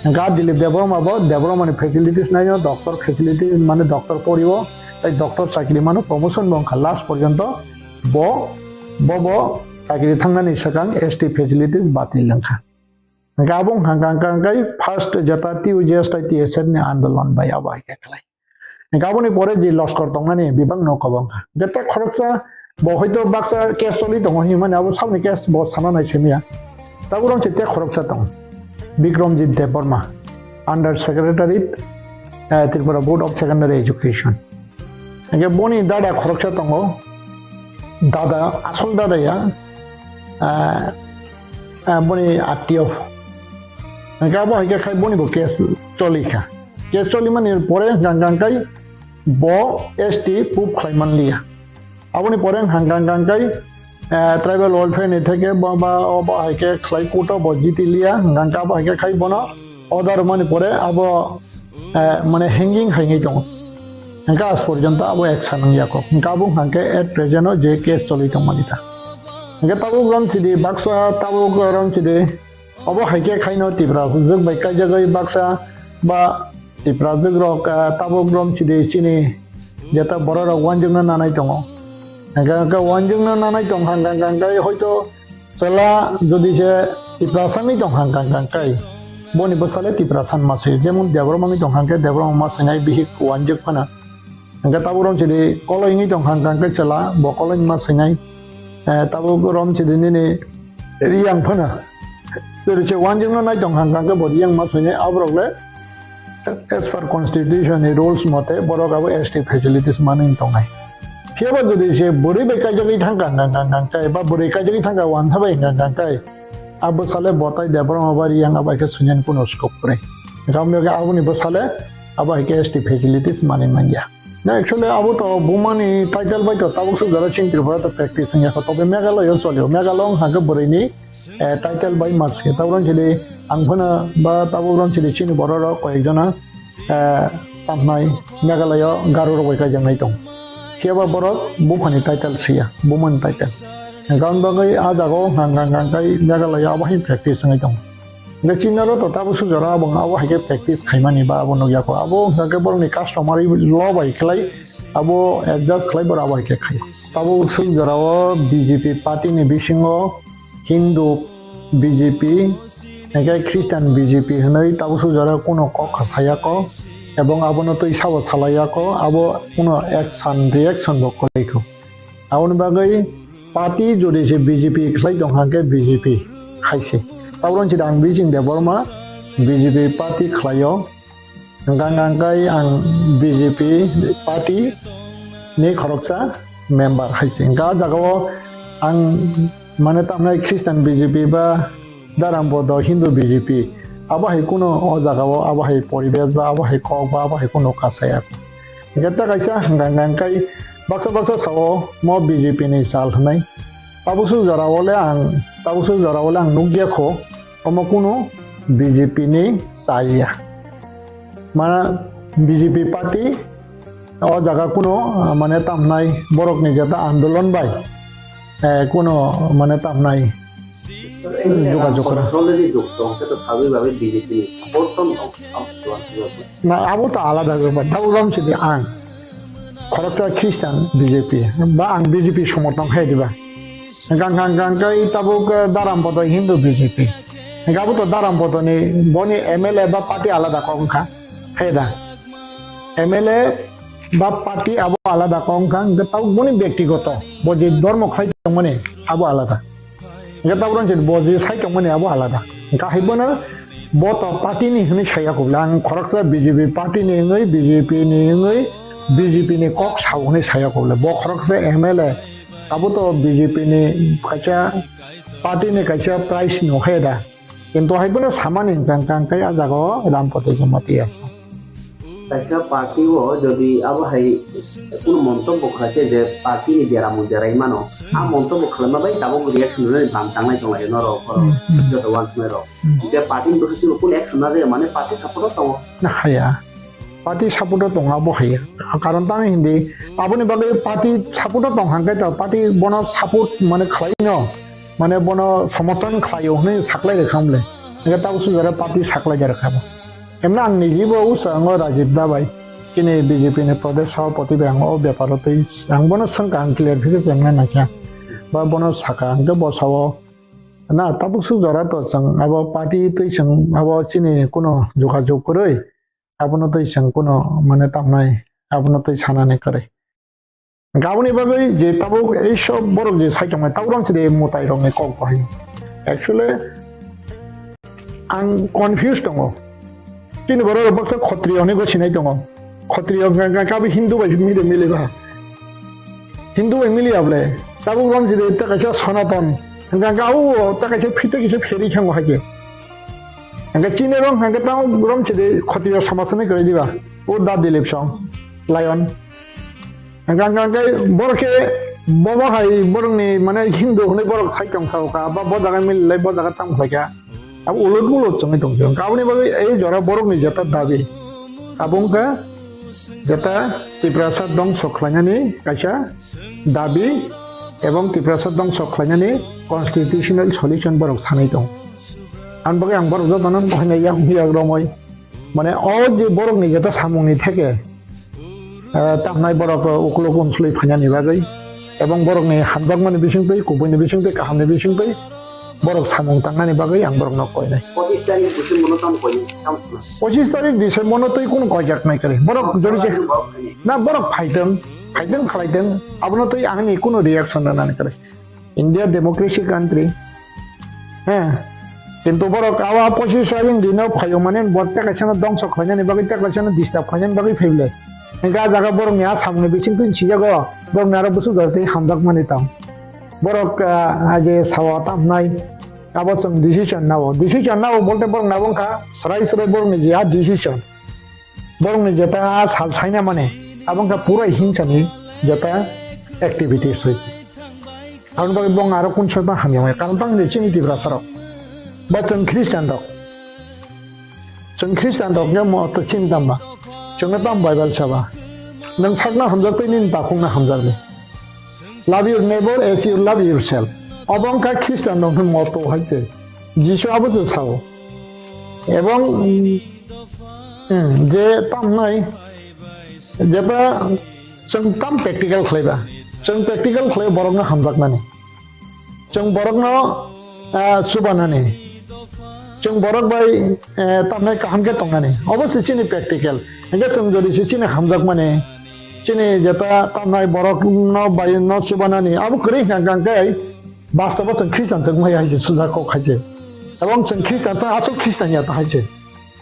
Hingke a Dilip Debbarma bo Debbarma ni facilities naino, doctor facilities mane doctor porio, tai doctor chakri mano promotion bo wngkha last porjonto bo, bo, bo chakri thangnani swkang S T facilities batil wngkha. Hingke abo wngkha hingka hingka hingke first jeta T U G S tai T S F ni andolon bai abo hai khe khlai. Hingke aboni pore je loskor tongnani bebak no kobong kha. Hingke tei khoroksa bo hoito baksa case choli tongo hinmani abo saboni case bo sana nai simiya. Tabuk rong se tei khoroksa tong. Bikramjit Debbarma, Under Secretary, eh, Tripura Board of Secondary Education. Hingke boni dada khoroksa tongo, dada, asol dada ya, ah, ah, boni attiyo. Hingke abo haike khai boni bo case choli kha. Case choli mani pore hingka hingka kai bo S T proof khlai man liya. Aboni pore hingka hingka kai, eh, tribal welfare ni theke bo ba, o bo haike khlai court o bo jiti liya, hingka hingka abo haike khai bono order mani pore abo, eh, mane hanging hai ngai tongo. Hingke as porjonto abo action wng ya kok. Hingke abo hingke at present o je case choli tongmani ta. Hingke tabuk rom sidi baksa tabuk rom sidi obo haike khaino Tipra jwk bai kaijagwi baksa ba Tipra jwk rok, ah, tabuk rom sidi chini jeta borok rok wanjwkno nanai tongo. Hingke hingke wanjwkno nanai tong hingke hingke hoito Chwla jodi se Tiprasa wngwi tong hang kang kang kai, boni bwsale Tiprasa wngma se, jemon Debbarma wngwi tong hang khe Debbarma ma swinai bihik wanjwk phano. Hingkhe tabuk rom sidi Koloi wngwi tong hang kang khe chwla, bo Koloi ma swinai, eh, tabuk rom sidi nini Riyang phano. Jodi se wanjwkno nai tong hang kang khe bo Riyang ma swinai, aborok le as per constitution ni rules mote borok abo S T facilities manwi tongnai. Phiya ba jodi se bwrwi bai kaijagwi thang kang kang kang kang kai ba bwrwi kaijagwi thang kang wansa bai kang kang kai, a bwsale bo tai Debbarma ba Riyang abo hai khe sunyan kuno scope kwrwi. Gamni khe aboni bwsale abo hai khe S T facilities manwi manya. Na actually abo to bumani title bai to tabuk suk jora chini Tripura to practice wngya kho, tobe Meghalaya o cholio. Meghalaya wngkha khe bwrwini eh, title bai mas khe tabuk rom sidi ang phano ba tabuk rom sidi chini borok rok koi ek jona, eh, tamnai Meghalaya o Garo rok bai kaijaknai tong. Phiya ba borok buphani title siya, bumani title. Hingkhe ang bagwi a jaga o hang hang hang kai Meghalaya abo hai practice wngwi tong. Hingkhe chini aro to tabuk suk jora abo, abo hai khe practice khaimani ba abo nukya kho. Abo hingkha khe borokni customary law bai khlai abo adjust khlai borok abo hai khe khai. Tabuk suk jora o B J P party ni bisingo Hindu B J P, hingkhe Christian B J P hinwi tabuk suk jora kuno kok kha saya kho, ebong abono twi sabo salai ya kho, abo kuno action, reaction bo kwlai kho. Aboni bagwi party jodi se B J P khlai tong hang khe B J P hai se. Tabuk rom sidi ang Bijing Debbarma B J P party khlai o. Hingkha hingkha khe ang B J P party ni khoroksa member hai se. Hingkha o jaga o ang mane tamnai Christian B J P ba Dharampodo Hindu B J P abo hai kuno o jaga o abo hai poribesh ba abo hai kok ba abo hai kuno kasaya. Hingkhe ta kaisa hingkha hingkha khe baksa baksa sao mo B J P ni sal hwnwi. Tabuk suk jora o le ang, tabuk suk jora o le ang nukya kho. Omo kunu B J P ni chaya. Mana B J P party o jaga kunu, ah, mane tamnai borok ni jeta andolon bai, eh, kunu mane tamnai jogajog kora. Already duk tong khe to sabai babai B J P ni support tong tong. Na abo to alada bepar. Tabuk rom sidi ang khoroksa Christian B J P ba ang B J P somorthon khe diba. Hingkha hingkha hingkha khe tabuk, eh, Dharampodo Hindu B J P. Hingkha abo to Dharampodo ni boni M L A ba party alada kok wngkha. Khe da. M L A ba party abo alada kok wngkha. Hingkha tabuk boni bektigoto. Bo je dhormo khlai tongmani abo alada. Hingkha tabuk rom sidi bo je sai tongmani abo alada. Hingkha hai bono bo to party ni hwnwi saya kobla. Ang khoroksa B J P party ni wngwi, B J P ni wngwi, B J P ni kok sao hwnwi saya kobla. Bo khoroksa M L A. Abo to B J P ni kaisa party ni kaisa prize no hai da. Kintu hai bono samani hingkha hingkha khe a jaga o Dharampodo Jamatia sa. Kaisa party o jodi abo hai kunu montobbo khlai khe je party ni bera mui berai mano, a montobbo khlaima bai tabuk reaction rwnani bam tangnai tong lai norok, hmm, hmm, joto uansuknai rok. Hmm. Je party ni bwkhak chini kunu action na jaya mane party support o tongo. Na haya. Party support o tongo abo hai. Karon tang hindi aboni bagwi party support o tong hang khe to party bono support mane khlai no, mane bono somorthon khlai o hwnwi saklai rwkha mle. Hingkhe tabuk suk jora party saklai rwkha bo. Emno ang niji bo usa ango Rajib da bai. Chini B J P ni Pradesh Sabhapati bai ang o bepar o twi ang bono swngkha ang clear khe se chengna naikha. Ba bono sakha hingkhe bo sao na tabuk suk jora to chwng abo party twi chwng abo chini kuno jogajog kwrwi. Abono twi chwng kuno mane tamnai, abono twi sanani kwrwi. Aboni bagwi je tabuk ei sob borok je sai tongmani, tabuk rok se de mwtai rokni kok bahai. Actually, ang confused tongo. Chini borok rok baksa khotriyo hinwi gwi sinai tongo. Khotriyo hwnkha hwnkha khe abo Hindu bai mili mili ba. Hindu bai mili ya bole. Tabuk romchide ta kaisa Sanatan. Hwnkha hwnkha abo ta kaisa phitwi kisa pheri khango haikhe. Hwnkha chini rom hwnkha tabuk romchide Khotriyo samaj hinwi kwrwi diba. O da Dilip song. Lion. Hwnkha hwnkha hwnkhe borok khe bobo hai borokni mane Hindu hwnwi borok sai tong sao kha ba bo jaga mili lai bo jaga tamo khlai kha. Abo ulot ulot chwngwi tong phio. Aboni bagwi ei jora borokni jeta dabi. Abo wngkha jeta Tiprasa dongso khlainani kaisa dabi ebong Tiprasa dongso khlainani constitutional solution borok sanai tong. Aboni bagwi ang borok jotono bohaina yak yak romwi. Mane o je borokni jeta samungni theke, eh, tamnai borok, eh, ukulok unsului phainani bagwi, ebong borokni hamjakmani bisingtwi, kubuini bisingtwi, kahamni bisingtwi borok samung tangnani bagwi ang borokno koinai. Pochis tarik December no tamo koinai, tamo khna? Pochis tarik December no twi kunu koijak nai kwrwi. Borok jori je, borok phainai. Na borok phaitwng, phaitwng khlaitwng, abono twi angni kunu reaction rwnani kwrwi. India democracy country. He. Kintu borok awa pochis tarik dino phaio mane bo tei kaisa no dongso khlainani bagwi tei kaisa no disturb khlainani bagwi phaible. Hingke a jaga borok ni a samung ni bising twi sijago borok ni aro bwswk jora tei hamjak mani tong. Borok, ah, age sawa tamnai abo chwng decision nao. Decision nao bolte borok nabo wngkha srai srai borok ni je a decision. Borokni jeta a sal saina mane, abo wngkha pura hingsani jeta activities hoise. Aboni bagwi bong aro kun soiba hamya maya, karon tang de chini Tiprasa rok. Ba chwng Christian rok. Chwng Christian rok ya mo to chini tamba. Chwngno tam Bible saba. Nang sakna hamjak tei nini takhukna hamjak de. Love your neighbor as you love yourself. Obo wngkha Christian rok ni motto hai se. Jisu abo se sao. Ebong, mm, mm, je tamnai, jeta chwng tam practical khlaiba. Chwng practical khlai borokno hamjaknani. Chwng borokno, ah, chubanani. Chwng borok bai, eh, tamnai kaham khe tongnani. Obo se chini practical. Hingke chwng jodi se chini hamjakmani. Chini jeta tamnai borokno bai no chubanani. Abo kwrwi hwnkha hwnkhe Bastobo chwng Christian tongmai hai se sujak kok hai se. Ebong chwng Christian tong asol Christian ya ta hai se.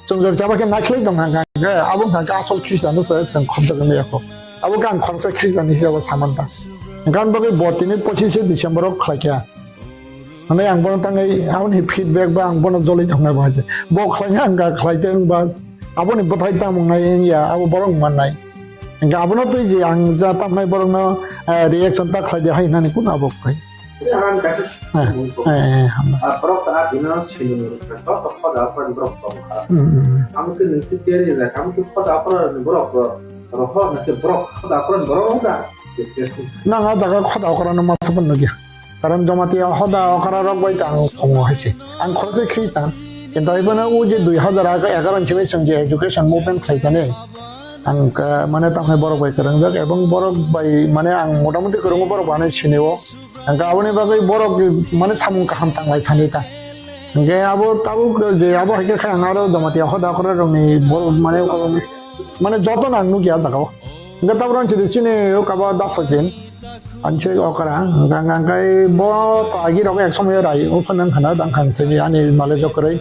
Chwng jor chaba khe naikhlai tong hang hang khe abo hang khe asol Christian no se chwng khobjak wngya kho. Abo khe ang khoroksa Christian ni hisabo saman ta. Hwnkhe ang bagwi bo tini pochise December o khlai kha. Hwnwi ang bono tangwi aboni feedback ba ang bono joloi tongnai bo hai se. Bo khlai kha ang ga khlai tong ba aboni bwthai tamo wngnai wngya abo borok mannai. Hwnkhe abono twi je ang ja tamnai borokno, eh, reaction ta khlai di hai hwnani kunu abo khai. Saran kaisa Eh, eh, eh, hambai. Ah, borok ta bino sini ni joto khoda aphra ni borok tong kha. Hmm, hmm, hmm. Amo khe nung khe cherry na, amo khe khoda aphra ni borok ro-, rohor na khe borok khoda aphra ni borok wng da. Nang a jaga khoda okra no ma sapan nugya. Karon Jamatia hoda okra rok bai ta ang tongo hai se. Ang khoroksa Christian. Kintu ibono o je dui hazar egaroh ni simi chwng je education movement khlai kani. Ang, ah, mane tamhai borok bai kwrwngjak ebong borok bai mane ang motamuti kwrwngo borok bai sinio. Hingke aboni bagwi borok mane samung kaham tanglai thani ta. Hingke abo tabuk je abo hai khe khe ang aro Jamatia hoda okra rokni borok mane, mane joto no ang nukya jaga o. Hingke tabuk rang chini chini o kabo daso chin. Ang se okra hingke hingke bo to agi rok ek somoy rai o phano hana dang khan se ani male jokroi.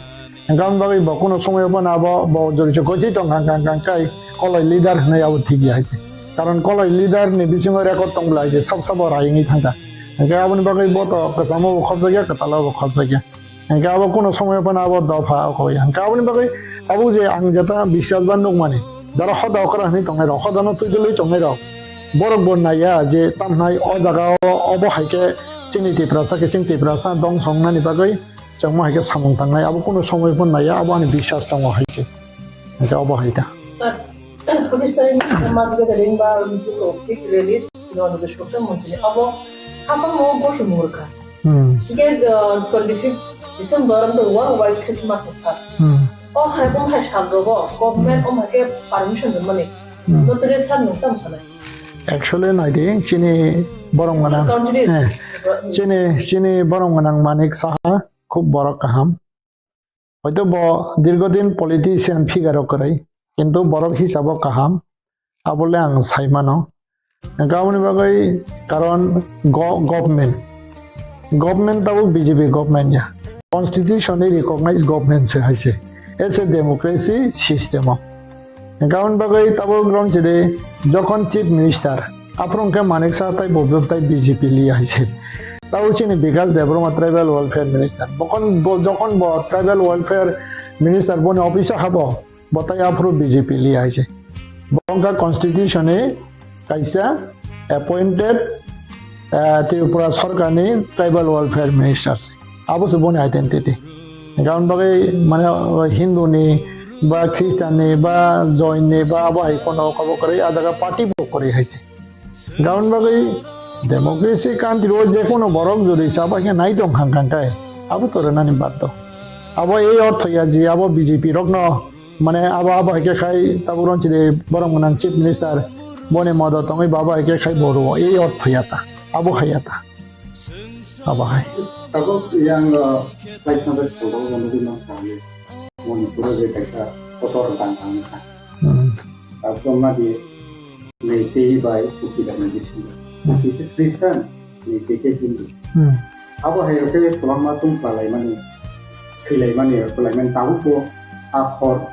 Hingke aboni bagwi bo kuno somoy phano abo bo jori se gosi tong kha hingke hingke koloi leader hinui abo thik ya hai se. Karon koloi leader ni bisingo record tong bwlai je sab sabo rai wngwi thang kha. Hingke aboni bagwi bo to kwchamo bo khobjak ya, kwtalo bo khobjak ya. Hingke abo kuno somoy phano abo dopha okho ya. Hingke aboni bagwi abo je ang jeta biswas ba nukmani, jara hoda okra hinui tongnai rok, hoda no twijlwi tongnai rok, borok bo naiya je tamhnai o jaga o obo hai khe chini Tiprasa khe chini Tiprasa dongso wngnani bagwi chwngma hai khe samung tangnai, abo kuno somoy phano naiya, abo ani biswas tongo hai khe. Hingke obo hai ta. Police tarik ni ma gathering ba meeting o fix release no no shokta montri abo apa mo gosu murka. Hmm. Hingke, uh, twenty fifth December ang to worldwide Christmas ni sal. Hmm. O hai bom hai sal rogo government Hmm. om hai khe permission rwmani. Hmm. Notri sal nung tam sanai. Actually naidi chini borok gwnang. Country. Eh, chini, chini borok gwnang Manik Saha khub borok kaham. Hoito bo dirgodin politician figure o kwrwi, kintu borok hisabo kaham, abole ang sai mano. Hingke aboni bagwi karon go-, government, government tabuk B J P government ya, constitution ni recognized government se hai se, as a democracy system o. Hingke aboni bagwi tabuk rom chidi, jokhon chief minister, aphuru hingke Manik Saha tai bo tai B J P li hai se. Tabuk chini Bikas Debbarma tribal welfare minister. Bokon bo, jokhon bo tribal welfare minister boni office o habo, bo tai aphuru B J P li hai se. Bo wngkha constitution ni kaisa appointed, eh, Tripura sorkar ni tribal welfare minister se. Abo se boni identity. Hingke aboni bagwi mane Hindu ni ba Christian ni ba Jain ni ba abo hai kono kabo kwrwi, a jaga party bo kwrwi hai se. Hingke aboni bagwi democracy country o je kono borok jodi sabo khe nai tong kha hingka hingkai abo to rwnani baddo. Abo ei ortho ya je abo B J P rokno mane abo, abo hai khe khai tabuk ron chidi borok mwnang chief minister boni modo tongwi bo abo hai khe khai bo rwo ei ortho ya ta. Abo hai ya ta. Abo hai. Tabuk yang, uh, lai thangsa salrok bo nugwi mankha, Manipur o je kaisa kotor tang tang kha. Hmm. Tabuk ma di Meitei bai Kuki da ni bisingo. Hmm. Kuki khe Christian, Meitei khe Hindu. Hmm. Abo hai rok khe kwbangma tong palaimani, thwilaimani, kwlaimani tabuk bo a khor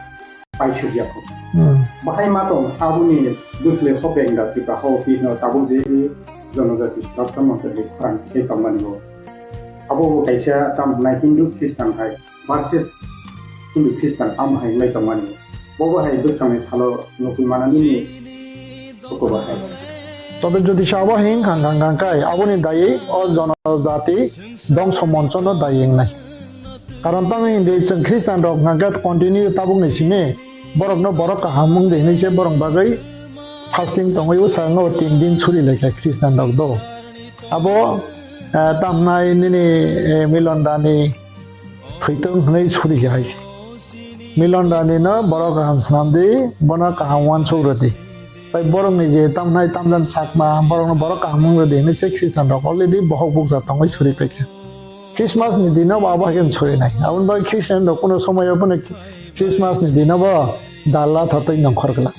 paisuk ya kho. Hmm. Bahai ma tong aboni bwsle hopeng da Tripura hao phi no tabuk je i jonojati suraksha montri khorang se tongmani bo. Abo bo kaisa tam hwnai Hindu Christian hai versus Hindu Christian tam hai wngwi tongmani bo. Bo bo hai bwskangni salo nukwi manani ni koko bahai. Tobe jodi se abo hing khang khang khang kai aboni dayei o jonojati dongso moncho no dayei wngnai. Karon tamo hindi chwng Christian rok hwnkha khe continue tabukni simi borokno borok kaham wng di hinwi se borok bagwi fasting tongwi bwskango tin din suri laikha Christian rok do. Abo, eh, tamnai nini, eh, Milon Dani thwitwng hwnwi suri kha hai se. Milon Dani no borok kaham swnam di, bono kaham uansuk rw di. Tai borokni je tamnai tamjani chakma, borokno borok kaham wng rw di hinwi se Christian rok already bohok bukcha tongwi suri paikha. Christmas ni dino bo abo hai khe suri nai. Aboni bagwi Christian rok kuno somoyo bono Christmas ni dino bo dalla tha twi nongkhor glak.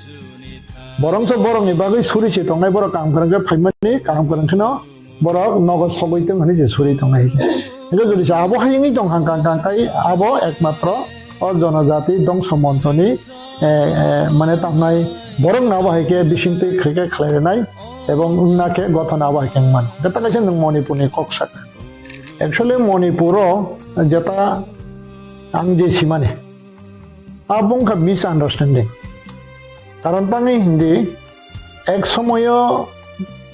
Borok se borokni bagwi suri se tongnai, borok kaham kwrwng khe phaimani, kaham kwrwng kheno borok nogo sogwi tong hinwi se suri tongnai hai se. Hingke jodi se abo hai wngwi tong kha, kang kang kai abo ekmatro o jonojati dongso monchoni, eh, eh, mane tamnai borok no abo hai khe bisingtwi khe khe khlai rwnai ebong wngna khe gothona abo hai khe wngmani. Hingke ta kaisa nwng Manipurni kok saka. Actually Manipuro jeta ang je simani, abo wngkha misunderstanding. Karon tangwi hindi ek somoyo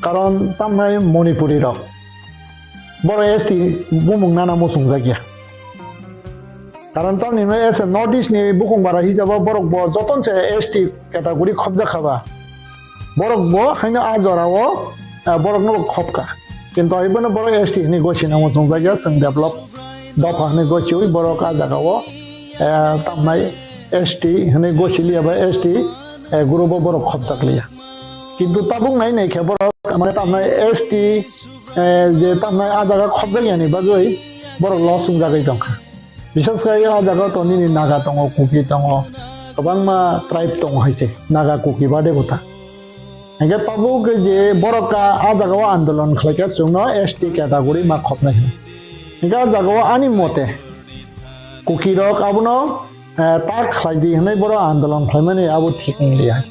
karon tamnai Manipuri rok boro S T bumung nana muchungjak ya. Karon tamni no as a North East ni bukung bara hisabo borok bo joton se S T category khobjak kha ba. Borok bo haino a jora o, ah, borok no bo khobka. Kintu ai bono borok S T hinwi gosi nang muchungjak ya, chwng develop dopha hinwi gosi ui borok a jaga o, eh, tamnai S T hinwi gosi liya ba S T, eh, group o borok khobjak liya. Kintu tabuk nai nai khe borok mane tamnai S T, eh, je tamnai a jaga khobjak yani bagwi borok loss wngjagwi tongkha. Bisas khai o jaga to nini Naga tongo, Kuki tongo, kwbangma tribe tongo hai se, Naga, Kuki bade bwta. Hingke tabuk je borok ka a jaga o andolon khlai kha chwngno S T category ma khopnai hino. Hingke a jaga o ani mote Kuki rok abono, eh, tak khlai di hinwi borok andolon khlaimani abo thik wng liya.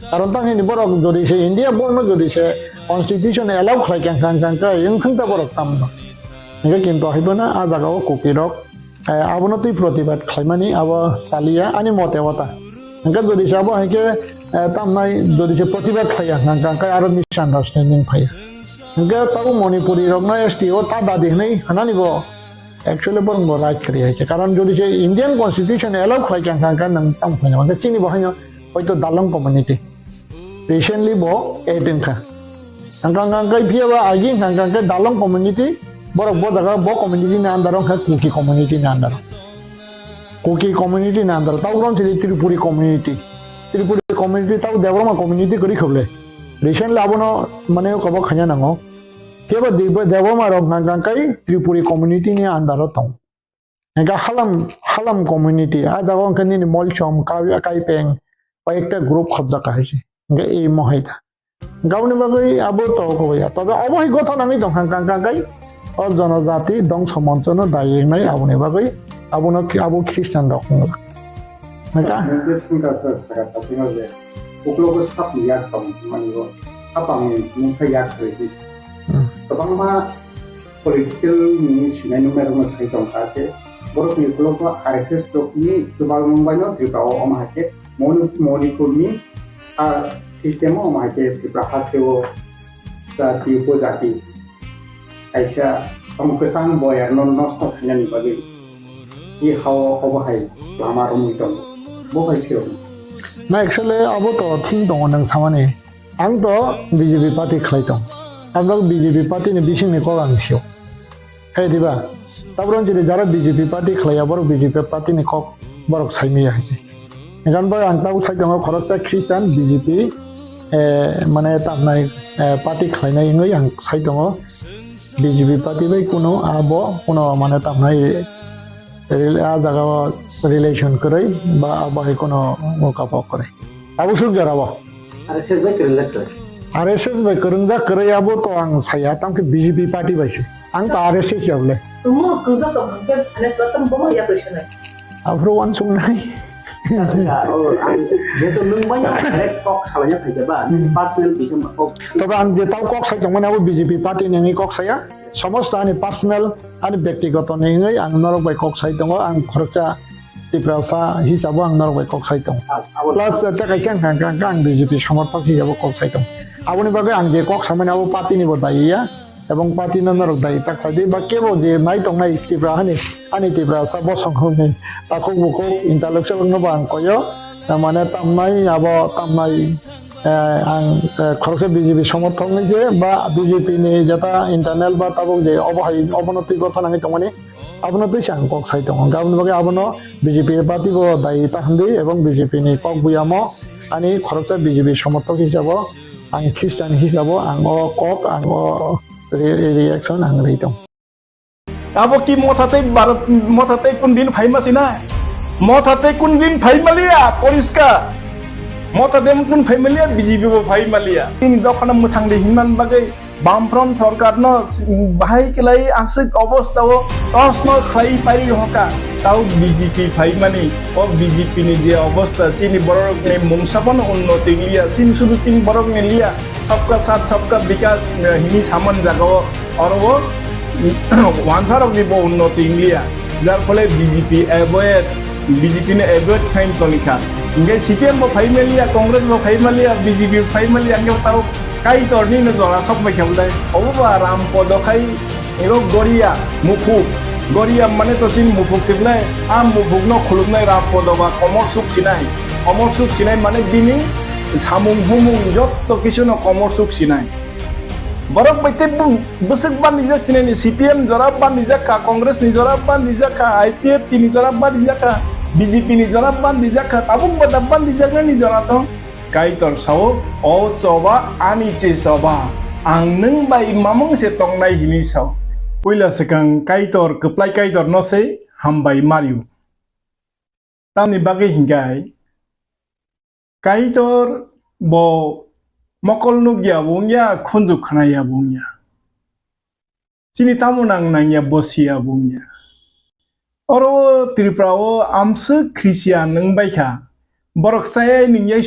Karon tang hini borok jodi se India borno jodi se constitution allow khlai kha, kang kang kang wng thang ta borok tamno. Hingke kintu hai bono a jaga o Kuki rok Eh, abono twi protibad khlaimani abo chaliya ani mote wata. Hingke jodi se abo hai khe, eh, tamnai jodi se protibad khlaiya hwnka hwnkhe aro misunderstanding phaiya. Hingke tabuk Manipuri rokno S T o ta dadi hwnwi hwnani bo actually borok bo right kwrwi hai khe. Karon jodi se Indian constitution allow khlai kha hwnka hwnkhe nwng tamo khlaina hwnka chini bo haino hoito dalong community. Recently bo add wngkha. Hwnkha hwnkha hwnkhe phiya ba agi hwnkha hwnkha hwnkhe dalong community, borok bo jaga bo community ni under o wngkha Kuki community ni under o. Kuki community ni under o. Tabuk rom chini Tripuri community. Tripuri community tabuk Debbarma community kwrwi kha bwle. Recently abono mane kobo khaina nango. Phiya ba Deb-, Debbarma rok hwnkha hwnkha hwnkhe Tripuri community ni under o tongo. Hingke halam, halam community, a jaga o hingke nini molchom, kai-, kaipeng, koi ekta group khobjak hai se. Hingke imo hai ta. Hingke aboni bagwi abo to koboi ya. Tobe abo hai gotha nangwi tong kha, kang, kang, kai. O jonojati dongso moncho no dayeng nai aboni bagwi. Abono ki-, abo Christian rok wngla. Naka? Mungkin singkat ke saka tapi ngaje. Uklogo sap yak tong mani go. Apa ni mungsa yak kiri. Hmm. Tabang ma political ni sinai numero no sai tong ka ke. Borok ni uklogo R S S tok ni tubal mung bai no Tripura o om hai ke. Moni-, Manipur ni a system o om hai ke Tripura haste o jati upojati. Kaisa tong kwchang boyar no nosto khainani bagwi. I hao obo hai lama romwi tongo. Bo hai phirokno. Na actually abo to thing tongo nwng samani. Ang to B J P party khlai tong. Ang to B J P party ni bising ni kok ang sio. Hai diba? Tabron jini jara B J P party khlai ya borok B J P party ni kok borok sai maya hai se. Ekan bai ang tabo sai tongo khoroksa Christian B J P, eh, mane tamnai, eh, party khlainai wngwi ang sai tongo. B J P party bai kuno abo kuno mane tamnai rel-, a jaga o relation kwrwi ba abo hai kuno mokapok kwrwi. Abo suk jora bo. R S S bai kwrwngjak kwrwi. R S S bai kwrwngjak kwrwi abo to ang saya, tamkhe B J P party bai se. Ang to R S S ya bole. Omo kwrwngjak tong hwnkhe Thanesh Ratan bono ya kwrwi sanai. Aphuru uansuknai. Oh, ang jeto nwng bai direct talk salaina phaikha ba, Hmm. personal bisa ma kok. Tobe ang je tau kok sai tongmani abo B J P party ni wngwi kok saya. Somosto ani personal, ani byaktigoto ni wngwi ang norok bai kok sai tongo. Ang khoroksa Tiprasa hisabo ang norok bai kok sai tongo. Ah, abo Plus, eh, tei kaisa ang, ang, ang, ang B J P somorthok hisabo kok sai tongo. Aboni bagwi ang je kok samani abo party ni bo dayi ya, ebong party no norok dayi ta khlai di, ba kebo je nai tongnai Tipra hani, ani Tiprasa bosong hwnwi takhuk bukhuk intellectual no bo ang koyo, na mane tamnai abo tamnai, eh, ang, eh, khoroksa B J P somorthok ni je ba B J P ni jeta internal ba tabuk je obo hai obono twi gotho nangwi tongmani. Abono twi se ang kok sai tongo. Aboni bagwi abono B J P party bo dayi ta hwnwi ebong B J P ni kok buyamo ani khoroksa B J P somorthok hisabo ang Christian hisabo ang o kok ang o re-, reaction ang rwi tong. Abo ki Motha tei Bharat, Motha tei kun din phaima sina? Motha tei kun din phaima liya, poriskar. Motha tei kun phaima liya, B J P bo phaima liya. Tini dokhano mwthang di hinman bagwi Bamfront sorkarno bahai kwlai aswk obostao tos nos khlai pari hoka. Tau B J P phaimani, o B J P ni je obosta, chini borokni mungsa bono unnoti wngya, chini sudu chini borokni liya, sabka saath sabka bikas, eh, hini saman jagao oro o wansarokni bo unnoti wngya. Jar phole B J P avoid, B J P ni avoid khain tonikha. Hingke C P M bo phaimaliya, Congress bo phaimaliya, B J P phaimaliya, hingke tau Kaitorni no jora sok bai khe bwlai. Obo ba Ram Podo khai iro Goria Muphuk. Goria mane to chini Muphuk se bwlai. A Muphuk no khulumnai Ram Podo ba komor suk sinai. Komor suk sinai mane bini samung humung jotto kisu no komor suk sinai. Borok bai tei bwswk bandijak sinai ni C P M jora bandijak kha, Congress ni jora bandijak kha, I P F T ni jora bandijak kha, B J P ni jora bandijak kha, tabuk ba da bandijak nani jora tong. Kaitor sao, "O choba ani che choba, ang nwng bai mamung se tongnai," hini sao. Puila swkang Kaitor, kwplai Kaitor no se hambai mario. Tamni bagwi hinkai, Kaitor bo mokol nukya bo wngya, khunju khnaya bo wngya. Chini tamo nang nangya bo siya bo wngya. Oro Tripura o amswk Christian wng bai kha. Borok chayai nungyai